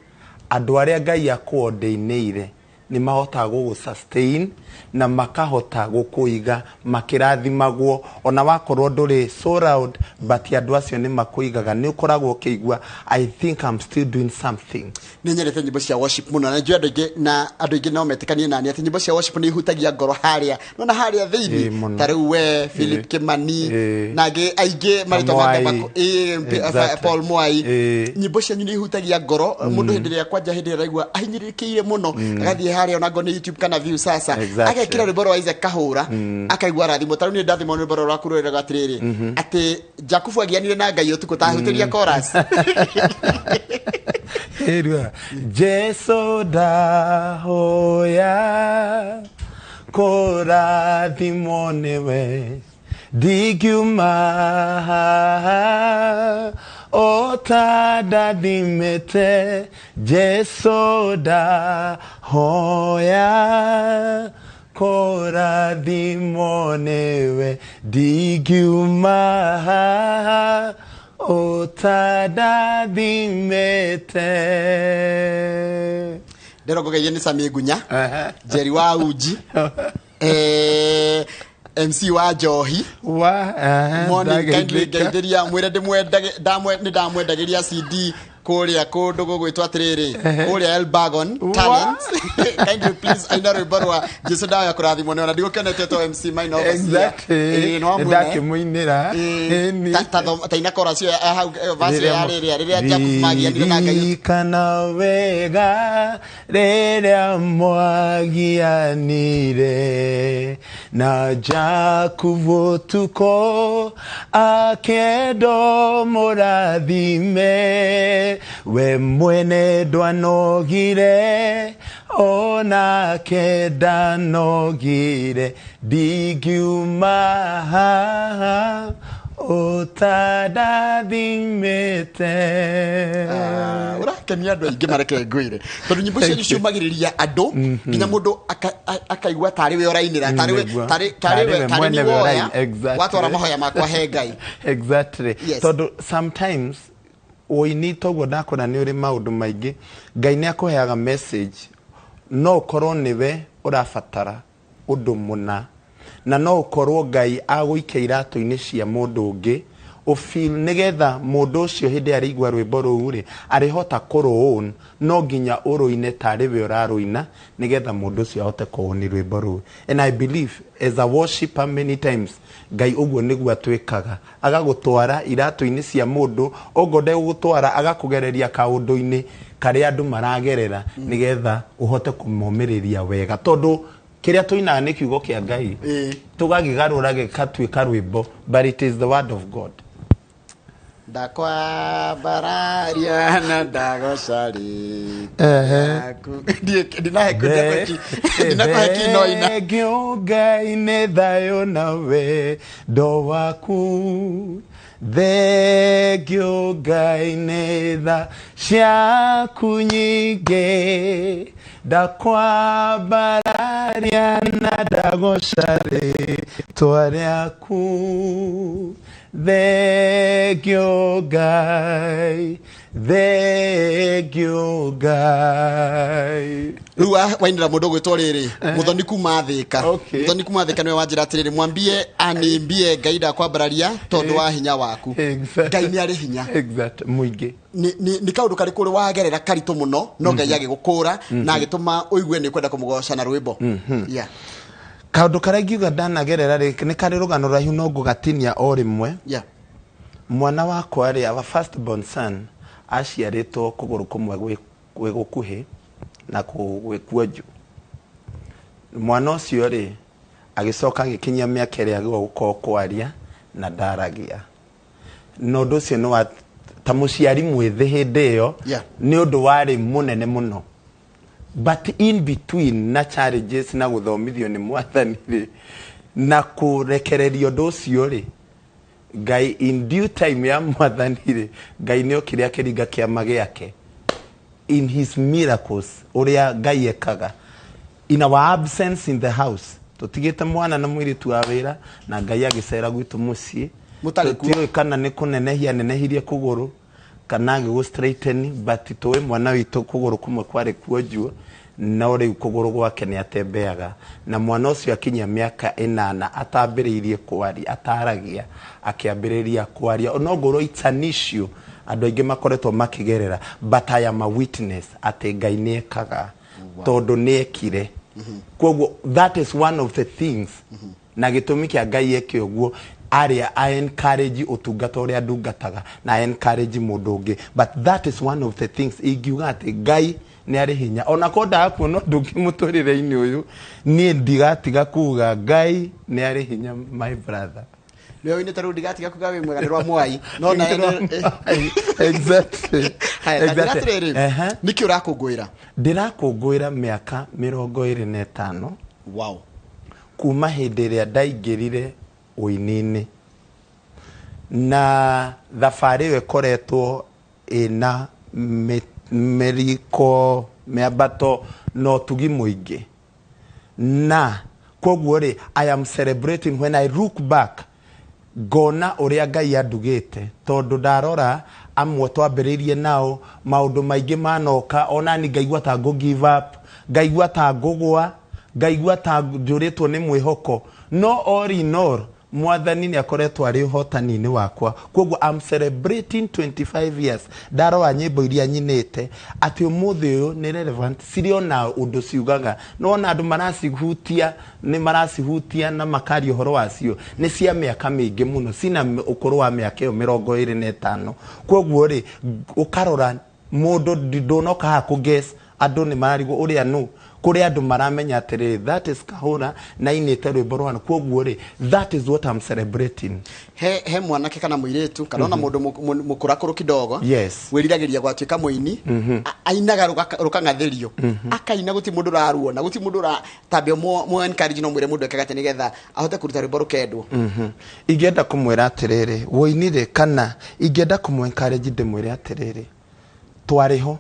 andũ arĩa Ngai akũordainĩire nĩ mahotaga gũgũ sustain na makahota gũkũiga makĩrathimagwo, ona wakorwo ndũrĩ so loud, but andũ acio nĩ makũigaga, nĩ ũkoragwo ũkĩigua, "I think I'm still doing something." Nĩ nyendete nyĩmbo cia worship mũno, na njũĩ andũ aingĩ, na andũ aingĩ no metĩkanie nani atĩ nyĩmbo cia worship nĩ ihutagia ngoro harĩa nona harĩa thĩinĩ. Mũno. Ta rĩu we Philip Kimani na angĩ aingĩ marĩtwa Mwai. mangĩ Paul Mwai. Nyĩmbo cianyu nĩ ihutagia ngoro mũndũ hĩndĩ ĩrĩa kwanja, hĩndĩ ĩrĩa araigua ahinyĩrĩrĩkĩire mũno, agathiĩ harĩa ona ngo nĩ YouTube kana view sasa, agekĩra rwĩmbo rwa Isaac Kahũra, akaigua rathimo. Ta rĩu niĩ ndathimwo nĩ rwĩmbo rũrũ rwaku rwĩraga atĩrĩrĩ, atĩ Jakubu agianire na Ngai ũtukũ. Tahutĩria chorus. Ĩrua Jesu ndahoya kũrathimwo nĩwe, ndingiuma haha ũtandathimĩte. Jesu ndahoya kũrathimwo nĩwe, ndingiuma haha ũtandathimĩte. Ndĩrongogeithio nĩ Sami Ngunya, Jerry wa uji, MC wa njohi. Wa Morning, kindly ndageithĩka. ngeithĩria, mwĩre ndĩmwendage, nĩ ndamwendagĩria CD kũrĩa kũndũ gũgwĩtwo atĩrĩrĩ, kũrĩa Elbagon Talents. Kindly please aina rwĩmbo rwa Jesu ndawa ya kũrathimwo nĩ ona ndigũkĩonete to MC Minor Overseer. Exactly. Ĩĩ, nĩ wamwona, eh? Ndakĩmũinĩra. Ĩni. Ta ina chorus ĩyo ya hau, verse ĩyo ya rĩrĩa Jacob magianire na Ngai. Ririkana wega rĩrĩa mwagianire na Jakubu ũtukũ, akĩendwo mũrathime, we mwene ndwanogire. Onake ndanogire, ndingiuma haha ũtandathimĩte. Ah, ũrakenia andũ aingĩ, mareke ngwĩre, tondũ nyĩmbo cianyu ciũmagĩrĩria andũ nginya mũndũ akaigua tarĩ we ũrainĩra, tarĩ we Nĩguo. tarĩ we Tarĩ we tarĩ mwene ni we woya watwara mahoya makwa he Ngai. Tondũ sometimes ũini toguo ndakora nĩ ũrĩ maũndũ maingĩ. Ngai nĩ akũheaga message, no ũkorwo nĩwe ũrabatara ũndũ mũna, na no ũkorwo Ngai agũikia iratũ-inĩ cia mũndũ ũngĩ ũfeel, nĩgetha mũndũ ũcio hĩndĩ ĩrĩa arĩigua rwĩmbo rũu rĩ, arĩhota kũrũown. No nginya ũrũine tarĩ we ũrarũina, nĩgetha mũndũ ũcio ahote kũũni rwĩmbo rũu. And I believe as a worshipper, many times Ngai ũguo nĩguo atwĩkaga, agagũtwara iratũ-inĩ cia mũndũ ũngĩ ndegũgũtwara, agakũgereria kaũndũ-inĩ karĩa andũ maragerera, nĩgetha ũhote kũmomĩrĩria wega, tondũ kĩrĩa tũinaga nĩ kiugo kĩa Ngai, tũgakĩgarũra gĩgatuĩka rwĩmbo, but it is the word of God. Ndakwambararia na ndagoca rĩtwa ndinakũhe kinoina. Thengio Ngai nĩ thayũ na wendo waku, thengio Ngai nĩ tha ciaku nyingĩ, ndakwambararia na ndagoca rĩtwa rĩaku, thengio Ngai, thengio Ngai. Rĩu wainĩra mũndũ ũgwĩtwo rĩrĩ Mũthoni kuma Thĩka. Mũthoni kuma Thĩka nĩwe wanjĩra atĩrĩrĩ, mwambie animbie Ngai ndakwambararia tondũ wa hinya waku. Ngai nĩ arĩ hinya. Mũingĩ. Nĩ kaũndũ karĩkũ ũrĩ wagerera karitũ mũno no Ngai agĩgũkũra na agĩtũma ũigue nĩ ũkwenda kũmũgoca na rwĩmbo? Yeah. Kaũndũ karĩa ingiuga ndanagerera rĩ, nĩ karĩ rũgano rũraihu, no ngũgatinia o rĩmwe. Mwana wakwa rĩ, our first born son, aciarĩtwo kũgũrũ kũmwe gwĩ gũkuhĩ na gwĩ kuonju. Mwana ũcio rĩ, agĩcoka agĩkinyia mĩaka ĩrĩa agĩrĩirwo gũkorwo kwaria na ndaragia, na ũndũ ũcio nĩ wa ta mũciari mwĩthĩ hĩndĩ ĩyo nĩ ũndũ warĩ mũnene mũno. But in between na challenges na gũthomithio nĩ Mwathani rĩ, na kũrekereria ũndũ ũcio rĩ, Ngai in due time ya Mwathani rĩ, Ngai nĩ okire akĩringa kĩama gĩake in his miracles. Ũrĩa Ngai ekaga in our absence in the house, tũtigĩte mwana na mũirĩtu wa wĩra, na Ngai agĩcera gwitũ mũciĩ. Mũtarĩ kuo. Tũtiũĩ kana nĩ kũnenehia nenehirie kũgũrũ kana agĩgũ straighten, but tũĩ mwana witũ kũgũrũ kũmwe kwarĩ kuonjuo, no rĩu kũgũrũ gwake nĩ atembeaga. Na mwana ũcio akinyia mĩaka 8 atambĩrĩirie kwaria, ataragia, akĩambĩrĩria kwaria. Onongorwo it's an issue andũ aingĩ makoretwo makĩgerera, but I am a witness atĩ Ngai nĩ ekaga, tondũ nĩ ekire. Koguo that is one of the things na gĩtũmi kĩa Ngai eke ũguo, arĩa a encourage ũtungata ũrĩa ndungataga na encourage mũndũ ũngĩ. But that is one of the things ingiuga atĩ Ngai nĩ arĩ hinya. Ona korwo ndaga kuona ũndũ ũngĩ mũtũrĩre-inĩ ũyũ, niĩ ndigatiga kuga Ngai nĩ arĩ hinya, my brother. Nĩwe ũinĩte rĩu ndigatiga kuga wĩ mwega, nĩ rwa Mwai no na Haya, ta njĩra atĩrĩrĩ, nĩkĩ ũrakũngũĩra? Ndĩrakũngũĩra mĩaka 25 kuma hĩndĩ ĩrĩa ndaingĩrire ũini-inĩ, na thabarĩ ĩyo ĩkoretwo ĩna mĩriko, mĩambato na ũtugi mũingĩ. Na koguo rĩ, I am celebrating when I look back, ngona ũrĩa Ngai andugĩte, tondũ ndarora amwe twambĩrĩirie nao, maũndũ maingĩ manoka, onani ngaigua ta ngũ give up, ngaigua ta ngũgwa, ngaigua ta njũrĩtwo nĩ mwĩhoko, no all in all Mwathani nĩ akoretwo arĩ ũhotani-inĩ wakwa. Koguo I'm celebrating 25 years. Ndarora nyĩmbo iria nyinĩte atĩ ũmũthĩ ũyũ nĩ relevant, cirĩ ona ũndũ ciugaga, nĩwona andũ maracihutia, nĩ maracihutia na makaria ũhoro wacio. Nĩ cia mĩaka mĩingĩ mũno, cina ũkũrũ wa mĩaka ĩyo 25. Koguo rĩ, ũkarora mũndũ ndũnoka haha kũ guess Andũ nĩ mararigwo ũrĩa nũ kũrĩ andũ maramenya atĩrĩrĩ, that is Kahũra na inĩte rwĩmbo rwa koguo rĩ, that is what I'm celebrating. He mwanake kana mũirĩtu kana ona mũndũ mũkũrakũrũ kidogo wĩriragĩria gwatuĩka mũini, ainaga rũkang'athĩrio, akaina gũtirĩ mũndũ ũraruona, gũtirĩ mũndũ ũratambia mũ encourage, no mwĩre mũndũ ekaga atĩa nĩgetha ahote kũruta rwĩmbo rũkendwo? Ingĩenda kũmwĩra atĩrĩrĩ, wũini-rĩ, kana ingĩenda kũmũ encourage ndĩmwĩre atĩrĩrĩ, twarĩ ho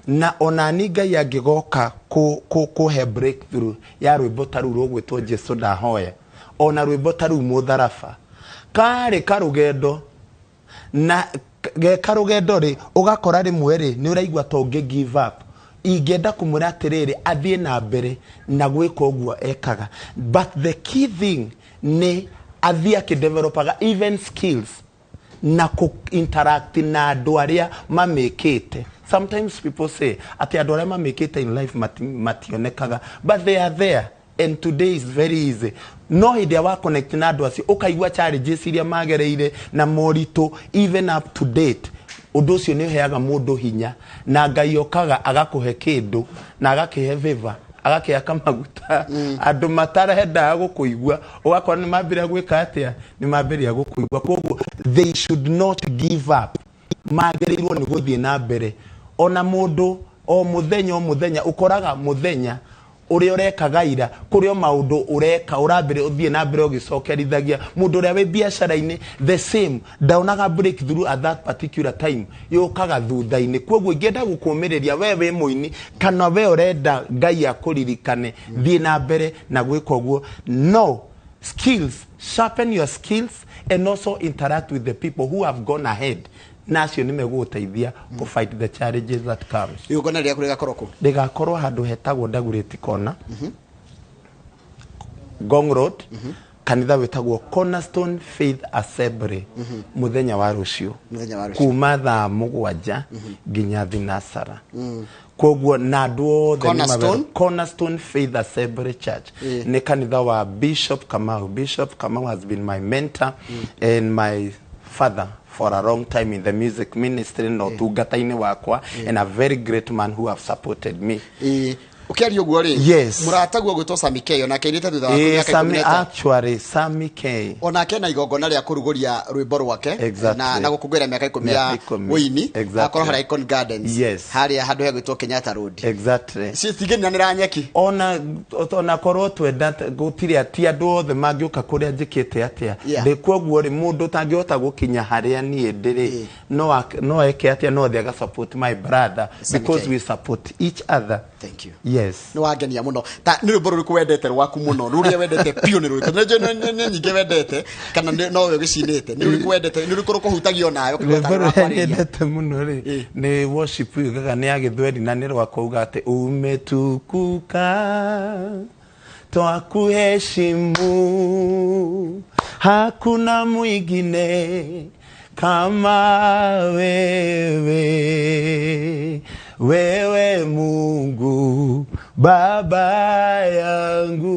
na onani Ngai angĩgoka kũhe breakthrough ya rwĩmbo ta rũu rũgwĩtwo Jesu Ndahoya, ona rwĩmbo ta rũu Mũtharaba, karĩ karũgendo na geka rũgendo rĩ, ũgakora rĩmwe rĩ nĩ ũraigua ta ũngĩ give up. Ingĩenda kũmwĩra atĩrĩrĩ, athiĩ na mbere na gwĩka ũguo ekaga, but the key thing nĩ athiĩ akĩdevelopaga even skills na kũ interact na andũ arĩa mamĩkĩte. Sometimes people say atĩ andũ arĩa mamĩkĩte in life mationekaga, but they are there, and today is very easy. No hĩndĩ ĩrĩa wa connect na andũ acio, ũkaigua challenges iria magereire na moritũ even up to date, ũndũ ũcio nĩ ũheaga mũndũ hinya, na Ngai okaga agakũhe kĩndũ na agakĩhe favor, agakĩhaka maguta. Andũ matarendaga gũkũigua ũgakora nĩ mambĩrĩria gwĩka atĩa, nĩ mambĩrĩria gũkũigua. Koguo they should not give up, magĩrĩirwo nĩ gũthiĩ na mbere. Ona mũndũ o mũthenya o mũthenya ũkoraga mũthenya ũrĩa ũrekaga ira, kũrĩ o maũndũ ũreka ũrambĩrĩria ũthiĩ na mbere ũgĩcokerithagia. Mũndũ ũrĩa wĩ biacara-inĩ, the same, ndaonaga breakthrough at that particular time, yũkaga thutha-inĩ. Koguo ingĩenda gũkũmĩrĩria we wĩ mũini kana we ũrenda Ngai akũririkane, thiĩ na mbere na gwĩka ũguo. No skills, sharpen your skills and also interact with the people who have gone ahead, na acio nĩ megũgũteithia kũ fight the challenges that comes. Igongona rĩaku rĩgakorwo kũ? Rĩgakorwo handũ hetagwo Dagoretti Corner, Ngong Road, kanitha wĩtagwo Cornerstone Faith Assembly, mũthenya wa rũciũ. Mũthenya wa rũciũ. Kuma thaa 7 nginya thinasara. Koguo na andũ othe nĩ Cornerstone? Cornerstone Faith Assembly Church. Nĩ kanitha wa Bishop Kamau. Bishop Kamau has been my mentor and my father for a long time in the music ministry na ũtungata-inĩ wakwa, and a very great man who have supported me. Ĩĩ, ũkĩaria ũguo rĩ, mũrataguo gwĩtwo Sami K onake ainĩte thutha waku mĩaka ikũmi Sami, na ĩtano. actually Sami K. Onake na igongona rĩa kũrugũria rwĩmbo rwake na gũkũngũĩra mĩaka 10 Mĩaka ya 10. ũini. Akorwo harĩa Icon Gardens, harĩa handũ hegwĩtwo Kenyatta Road. Citingĩnyanĩra nyeki. Ona korwo twenda gũtirĩ ti andũ othe mangĩũka kũrĩa njĩkĩte atĩa. Ndĩ koguo rĩ, mũndũ ũtangĩhota gũkinya harĩa niĩ ndĩrĩ, no eke atĩa? No athiĩ aga support my brother. Sami Because K. we support each other. Thank you. Yes. Nĩ wangenia mũno. Ta nĩ rwĩmbo rũrĩkũ wendete rwaku mũno, rũrĩa wendete biũ nĩ rũrĩkũ? Nĩ nyingĩ wendete kana nowe ũgĩcinĩte? Nĩ rũrĩkũ wendete, nĩ rũrĩkũ rũkũhutagia onawe ũkaigua Rwĩmbo tarĩ rũrĩa rwakwarĩria? nyendete mũno rĩ, nĩ worship yugaga, nĩ ya gĩthweri na nĩ rwakwa, uga atĩ umetukuka, twakuheshimu, hakuna mwingine kama wewe, wewe Mungu Baba yangu,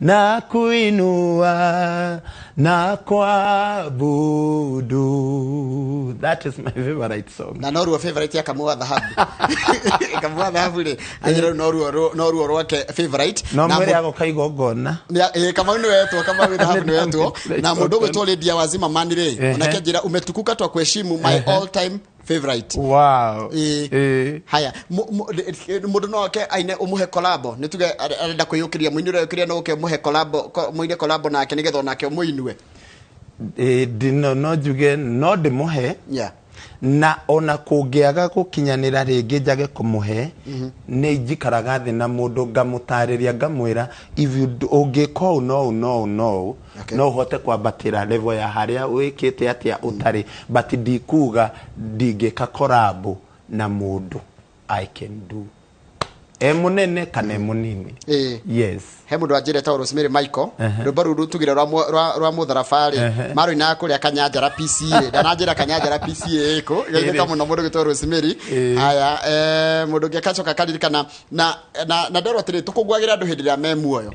na kuinua na kuabudu. That is my favorite song. Na noruo favorite ya Kamau wa Dhahabu. Kamau wa Dhahabu rĩ anyira, noruo rwake favorite. No Na mwĩre agoka igongona. Kamau nĩ wetwo, Kamau wa Dhahabu nĩ wetwo. Na mũndũ ũgwĩtwo Lydia wa Zimmerman rĩ, onake njĩra umetukuka, twa kuheshimu, my all time favorite. Haya, mũndũ no oke aine ũmũhe collabo, nĩ tuge arenda kwĩyũkĩria, mũini ũreyũkĩria, no ũke ũmũhe collabo, mũine collabo nake nĩgetha onake ũmũinue? Ndino no njuge no ndĩmũhe, na ona kũngĩaga gũkinyanĩra rĩngĩ njage kũmũhe, nĩ njikaraga thĩ na mũndũ ngamũtarĩria, ngamwĩra if you ũngĩka ũũ no ũũ no ũũ no ũũ, no ũhote kwambatĩra level ya harĩa wĩkĩte atĩa ũtarĩ. But ndikuga ndingĩka collabo na mũndũ, I can do, e mũnene kana e mũnini. Yes. He mũndũ wanjĩre ta Rosemary Michael, rwĩmbo rũu tugire rwa mũtharaba rĩ, marũinaga kũrĩa Kanyanjara PCA. Ndananjĩra Kanyanjara PCA ĩkũ. Geithĩka mũno mũndũ gwĩtwo Rosemary. Haya, mũndũ ũngĩ akacoka akaririkana na nderwo atĩrĩ, tũkũngũagĩra andũ hĩndĩ ĩrĩa me muoyo.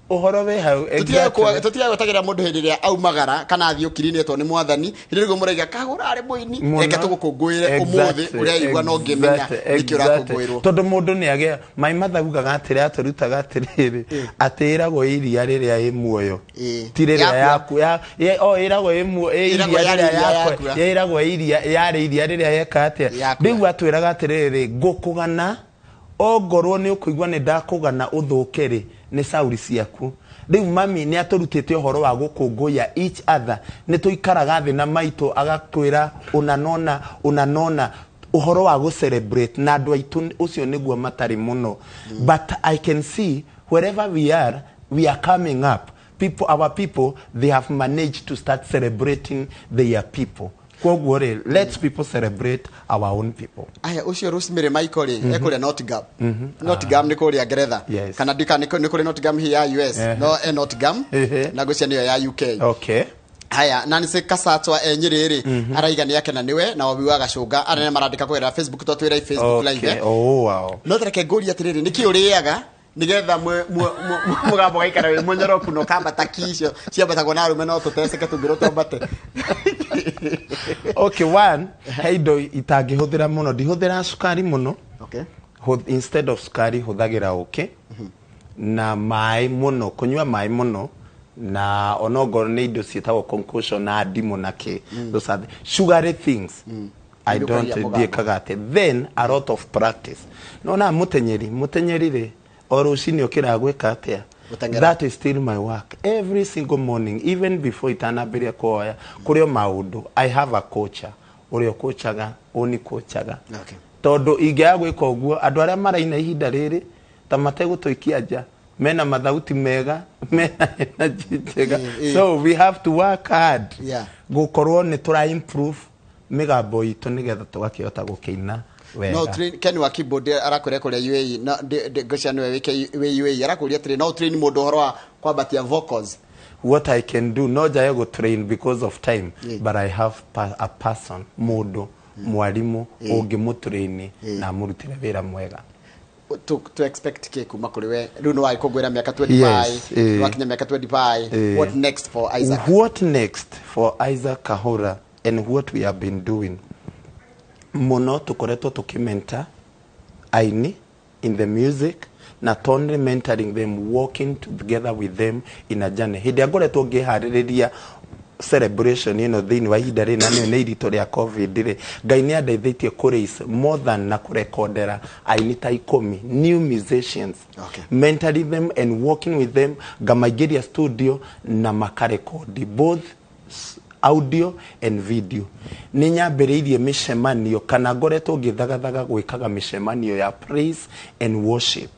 Ũhoro wĩ hau, exactly. Tũtiga gwetagĩra mũndũ hĩndĩ ĩrĩa aumagara kana athiĩ ũkiri-inĩ nĩ mwathani, hĩndĩ ĩrĩa mũraiga kagũra arĩ mũini, reke tũgũkũngũĩre ũmũthĩ ũrĩa igua no ngĩmenya nĩkĩ ũrakũngũĩrwo. Tondũ mũndũ nĩ agĩa mai mathaugaga atĩrĩ, atũrutaga atĩrĩrĩ, atĩ ĩragwo iria rĩrĩa ĩ muoyo, ti rĩrĩa Yakua. Yaku o ĩragwo ĩ ĩ Ĩragwo iria yarĩ rĩrĩa iria yakua. yakua. Ĩragwo iria yarĩ iria rĩrĩa yeka atĩa? Yakua. Rĩu atwĩraga atĩrĩrĩ, ngũkũgana ongorwo nĩ ũkũigua nĩ ndakũgana ũthũke rĩ, nĩ cauri ciaku. Rĩu mami nĩ atũrutĩte ũhoro wa gũkũngũiya each other. Nĩ tũikaraga thĩ na maitũ agakwĩra ũna nona ũna nona ũhoro wa gũ celebrate na andũ aitũ, ũcio nĩguo matarĩ mũno. But I can see wherever we are, we are coming up. People, our people, they have managed to start celebrating their people. Koguo rĩ, let's people celebrate our own people. Aya, ũcio Rosemary Michael rĩ, ekũrĩa Nottingham. Nottingham nĩ kũrĩa Ngeretha. Yes. Kana ndika nĩ kũrĩ Nottingham hi ya US, no e Nottingham na ngwĩciria nĩyo ya UK. Haya, Nancy Kasatwa e Nyĩrĩ rĩ, araiga nĩ akena nĩwe na Wabi wa Gacũnga anene marandĩka kũgerera Facebook, twatwĩra Facebook live. Oh, wow. No tareke ngũrie atĩrĩrĩ, nĩkĩ ũrĩaga nigetha mũgambo gaikara wĩ mũnyoroku na ũkambata ki icio ciambatagwo na arũme no tũteceke tũngĩrwo twambate? Okay, one, he indo itangĩhũthĩra mũno, ndihũthĩra cukari mũno. Instead of cukari hũthagĩra ũkĩ na maĩ mũno, kũnyua maĩ mũno, na onongorwo nĩ indo ciĩtagwo concoction na ndimũ na kĩ, those are the sugary things I don't. Nĩũkagia mũgambo. Ndiĩkaga atĩ then a lot of practice. Nona mũtenyeri, mũtenyeri rĩ, o rũcinĩ ũkĩraga gwĩka atĩa? Gũteng'era. That is still my work every single morning, even before itanambĩrĩria kuoya kũrĩ o maũndũ. I have a coach ũrĩa ũkũchaga, ũni kũchaga, tondũ ingĩaga gwĩka ũguo, andũ arĩa maraina ihinda rĩrĩ ta mategũtũikia nja mena mathauti mega, mena energy njega. So we have to work hard gũkorwo nĩ tũra improve mĩgambo itũ nĩgetha tũgakĩhota gũkĩina wega. No train Ken wa keyboard arakwĩra kũrĩa UAE na ngwĩciria nĩwe wĩ UAE, arakũria atĩrĩ, no train mũndũ ũhoro wa kwambatia vocals? What I can do, no njae gũ train because of time, but I have a person, mũndũ mwarimu ũngĩmũtrain na amũrutĩre wĩra mwega. To expect kĩ kuma kũrĩ we rĩu? Nĩ wagĩkũngũĩra mĩaka 25. Yes, Nĩ wakinya mĩaka 25. What next for Isaac? What next for Isaac Kahura and what we have been doing mũno, tũkoretwo tũkĩmenta aini in the music, not only mentoring them, working together with them in a journey. Hĩndĩ ĩrĩa ngoretwo ngĩharĩrĩria celebration ĩno thĩinĩ wa ihinda rĩrĩ, na nĩyo nĩ iritũ rĩa COVID rĩ, Ngai nĩ andeithĩtie kũ raise more than na kũrekondera aini ta 10 new musicians, mentoring them and working with them, ngamaingĩria studio na makarekodi both audio and video. Nĩ nyambĩrĩirie mĩcemanio, kana ngoretwo ngĩthagathaga gwĩkaga mĩcemanio ya praise and worship,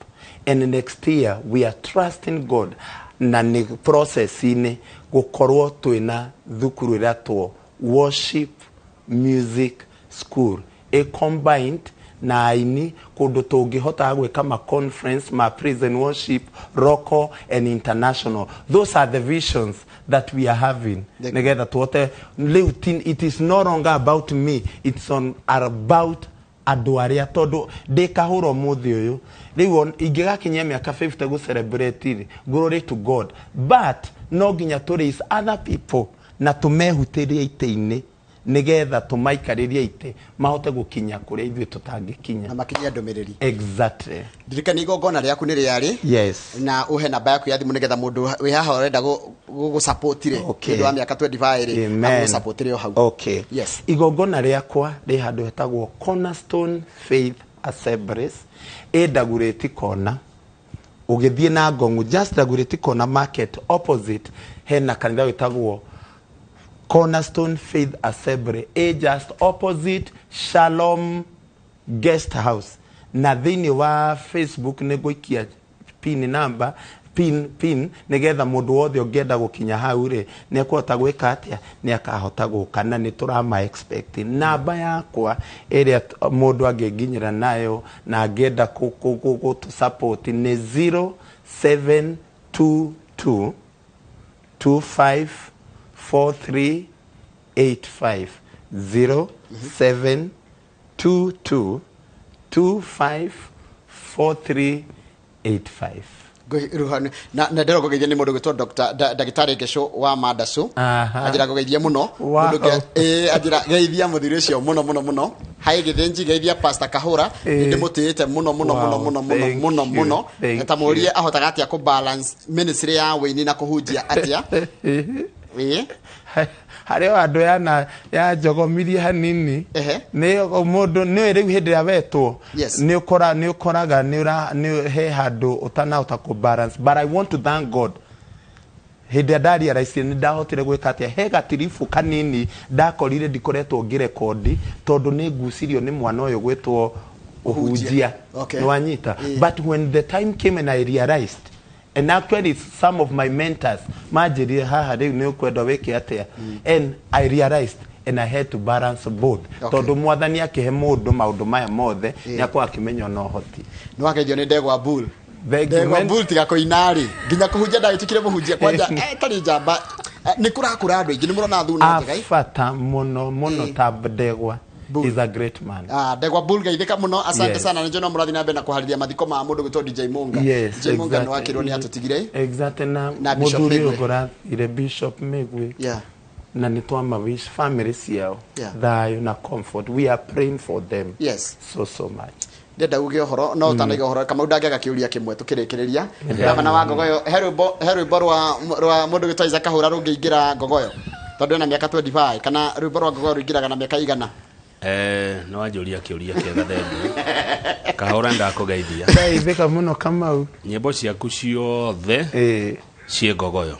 and next year we are trusting God na nĩ process-inĩ gũkorwo twĩna thukuru ĩratwo worship music school, a combined na aini, kũndũ tũngĩhotaga gwĩka ma conference ma praise and worship, local and international. Those are the visions that we are having nĩgetha tuote rĩu it is no longer about me, it's on about andũ arĩa, tondũ ndĩ kahũra ũmũthĩ ũyũ rĩu ingĩgakinyia mĩaka 50 gũ celebrate rĩ, glory to God, but no nginya tũ raise other people na tũmehutĩrie itĩ-inĩ nĩgetha tũmaikarĩrie itĩ mahote gũkinya kũrĩa ithuĩ tũtangĩkinya. Na makinyia ndũmĩrĩri. Exactly. Ndirikania igongona rĩaku nĩ rĩarĩ na ũhe namba yaku ya thimũ nĩgetha mũndũ wĩ haha ũrenda gũgũsupport rĩ, nĩ ũndũ wa mĩaka 25 rĩ, Amen. agũgũsupportĩre o hau. Okay. Igongona rĩakwa rĩ handũ hetagwo Cornerstone Faith Assemblies, ĩ Ndagurĩti kona, ũgĩthiĩ na Ngongu, just Ndagurĩti kona market opposite, hena kanitha wĩtagwo Cornerstone Faith Assembly, ĩ just opposite Shalom Guest House. Na thĩinĩ wa Facebook nĩ ngũikia pin number, pin nĩgetha mũndũ wothe ũngĩenda gũkinya hau rĩ, nĩ ekũhota gwĩka atĩa, nĩ akahota gũka, na nĩ tũrama expect. Namba yakwa ĩrĩa mũndũ angĩnginyĩra nayo na angĩenda gũtũ support nĩ 0722 254385, 0722 254385. Na ndĩrenda kũgeithia nĩ mũndũ gwĩtwo Dr. Ndagĩtarĩ Ngeco wa Mandacu. Aha. Anjĩra ngũgeithie mũno. Wow. Mũndũ anjĩra geithia mũthuri ũcio mũno mũno mũno. Hai Gĩthĩnji, geithia Pastor Kahũra. Nĩ ndĩmũtĩĩte mũno mũno mũno Wow, mũno mũno thank mũno you, mũno. thank Ta mũrie you. ahotaga atĩa kũ balance ministry ya wĩini na kũhunjia atĩa. Ĩĩ. Harĩ o andũ yana yanjogomirie hanini. Ehe. Nĩ mũndũ nĩ rĩu hĩndĩ ĩrĩa wetwo, nĩ ũkoraga nĩ ũra nĩ he handũ ũtanahota kũ balance, but I want to thank God, hĩndĩ ĩrĩa ndarealize nĩ ndahotire gwĩka atĩa, he gatiribu kanini ndakorire ndikoretwo ngĩrekondi, tondũ nĩ ngucirio nĩ mwana ũyũ gwĩtwo ũhunjia. Nĩ wanyita? But when the time came and I realized, and actually some of my mentors manjĩrire, haha rĩu nĩ ũkwenda wĩke atĩa, and I realized and I had to balance both, tondũ Mwathani akĩhe mũndũ maũndũ maya mothe, nĩ akorwo akĩmenya ona ũhoti. Nĩ wageithio nĩ Ndegwa Bull. Thank you, Ndegwa man. Bull, tiga kũina rĩ, nginya kũhunjia ndagĩtuĩkire mũhunjia kwanja, tarĩ njamba. Nĩ kũrakũra andũ aingĩ, nĩ mũrona thuna njega. Abata mũno mũno ta Ndegwa. Bull. Is a great man. Ah, Ndegwa Bull, geithĩka mũno, asante sana. Nĩ njũĩ no mũrathiĩ na mbere na kũharĩria mathiko ma mũndũ gwĩtwo DJ Munga. Yes. DJ Munga nĩ wakĩrwo nĩ atũtigire. Exactly, na Na Bishop mũthuri Migwe. ũyũ ũrathire, Bishop Migwe, na nĩ twamawish family ciao thayũ na comfort. We are praying for them so so much. Ndenda uge ũhoro no ũtanaiga ũhoro, Kamau, ndangĩaga kĩũria kĩmwe tũkĩrĩkĩrĩria. Gavana wa Ngogoyo, he rwĩmbo rwa mũndũ gwĩtwo Isaac Kahũra rũngĩingĩra Ngogoyo, tondũ ena mĩaka 25, kana rwĩmbo rwa Ngogoyo rũingĩraga na mĩaka igana? Nĩ wanjũria kĩũria kĩega, thengiũ Kahũra, ndakũgeithia. Ndaithĩka mũno, Kamau. Nyĩmbo ciaku ciothe ciĩ Ngogoyo.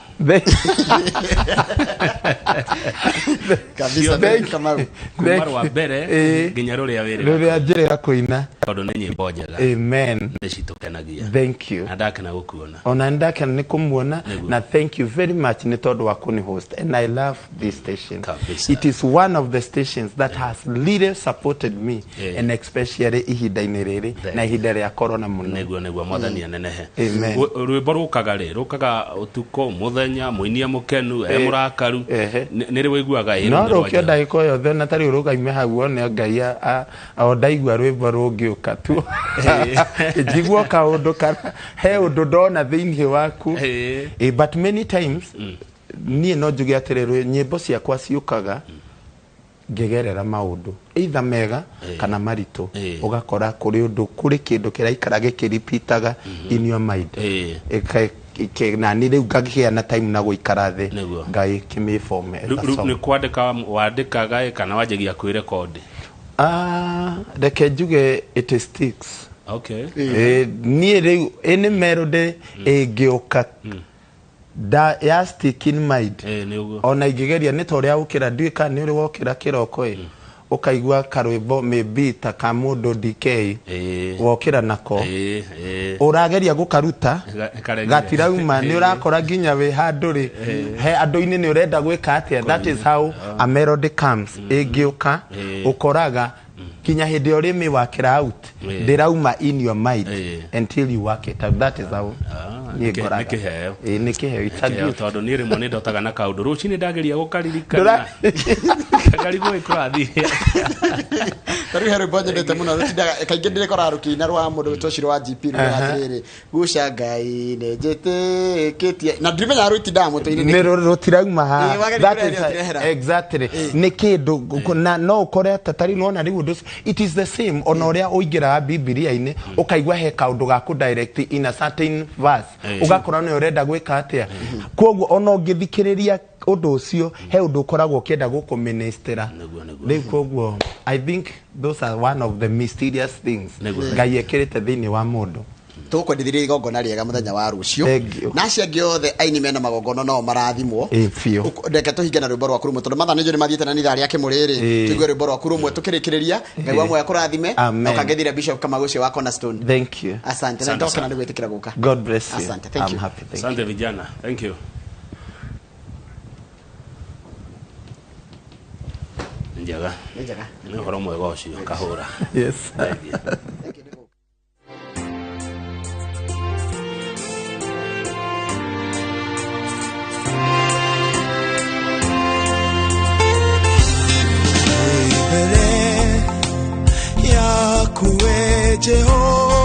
Kabisa. Thank you, Kamau. Kuma rwa mbere nginya rũrĩa wĩrĩga. Rũrĩa njĩrĩga kũina. Tondũ nĩ nyĩmbo njega. Amen. Nĩ citũkenagia. Thank you. Na ndakena gũkuona. Ona ndakena nĩ kũmuona. Nĩguo. Na thank you very much nĩ tondũ wa kũni host, and I love this station. Kabisa. It is one of the stations that has really supported me, and especially ihinda-inĩ rĩrĩ Thank na ihinda rĩa corona mũno. Nĩguo, Mwathani anenehe. Amen. Rwĩmbo rũkaga rĩ, rũkaga ũtukũ, mũthenya, mũinia mũkenu, e mũrakaru? Nĩ rĩ wĩiguaga ĩ No rũu nĩ rwa rũkio Jehova? Ndagĩka o yothe, na tarĩu rũgaime hau one Ngai o ndaigua rwĩmbo rũngĩũka tu, njiguo kaũndũ kana he ũndũ ndona thĩinĩ waku. But many times niĩ no njuge atĩrĩrĩ, nyĩmbo ciakwa ciũkaga ngĩgerera maũndũ either mega kana maritũ. Ũgakora kũrĩ ũndũ, kũrĩ kĩndũ kĩraikara gĩkĩripitaga in your mind. Na nĩ rĩu ngagĩa na time na gũikara thĩ ngai kĩmĩbome. Rĩu nĩ kwandĩka wandĩkaga ĩ, kana wanjagia kwĩrekondi? Ah, reke njuge it sticks. Niĩ rĩu ĩnĩ melody ĩngĩũka da ya stick in mind. Nĩ ũguo. Ona ingĩgeria nĩ ta ũrĩa ũkĩra, ndiũĩ kana nĩ ũrĩ wokĩra kĩroko ĩ, ũkaigua karwĩmbo maybe ta ka mũndũ DK, wokĩra nako, ũrageria gũkaruta, Karegire. Gatirauma. Nĩ ũrakora nginya wĩ handũ rĩ, he andũ-inĩ nĩ ũrenda gwĩka atĩa. That is how a melody comes. Ĩngĩũka, ũkoraga nginya hĩndĩ ĩrĩa ũrĩmĩ wakĩra out, ndĩrauma in your mind until you work it out. That is how niĩ ngoraga. Nĩ kĩheo. Ĩĩ, nĩ kĩheo. It's a Kĩheo, gift. Tondũ niĩ rĩmwe nĩ ndotaga na kaũndũ rũcinĩ, ndageria gũkaririkana, ngarigwo ĩ kũrathiĩ. Ta rĩu he rwĩmbo nyendete mũno rũtindaga kaingĩ ndĩrĩkoraga rũkĩina, rwa mũndũ wĩtwo Ciro wa GP, rũrĩa atĩrĩrĩ, guca Ngai nĩ njĩtĩkĩtie, na ndimenyaga rũtindaga mũtwe-inĩ nĩ nĩkĩ. Rũtirauma haha. Wagĩrĩire That kũreheria, is ũtirehera. Exactly, nĩ kĩndũ na no ũkore ta tarĩu nona rĩu ũndũ ũcio, it is the same ona ũrĩa ũingĩraga Bibilia-inĩ, ũkaigua he kaũndũ ga kũ direct in a certain verse, ũgakora nĩ ũrenda gwĩka atĩa. Koguo ona ũngĩthikĩrĩria ũndũ ũcio, he ũndũ ũkoragwo ũkĩenda gũkũministera rĩu. Koguo I think those are one of the mysterious things Ngai ekĩrĩte thĩinĩ wa mũndũ. Tũkwendithirie igongona rĩega mũthenya wa rũciũ. Thank you. Na acio angĩ othe aini mena magongona nao marathimwo. Ĩ, biũ. Reke tũhinge na rwĩmbo rwaku rũmwe, tondũ mathaa nĩ njũĩ nĩ mathiĩte na nĩ ithaa rĩa kĩmũrĩrĩ. Tũigue rwĩmbo rwaku rũmwe tũkĩrĩkĩrĩria. Ngai wa muoyo akũrathime. Amen. Na ũkangethira Bishop Kamau ũcio wa Cornerstone. Thank you. Asante na Asante ndokena sana. nĩ gwĩtĩkĩra gũka. God bless you. Asante, thank I'm you. happy. Thank you. Asante vijana, thank you. Njega. Nĩ njega. Nĩ ũhoro mwega ũcio, Kahũra. Yes. Thank you. Thank you, nĩ gũka. Mbere yaku we Jehova.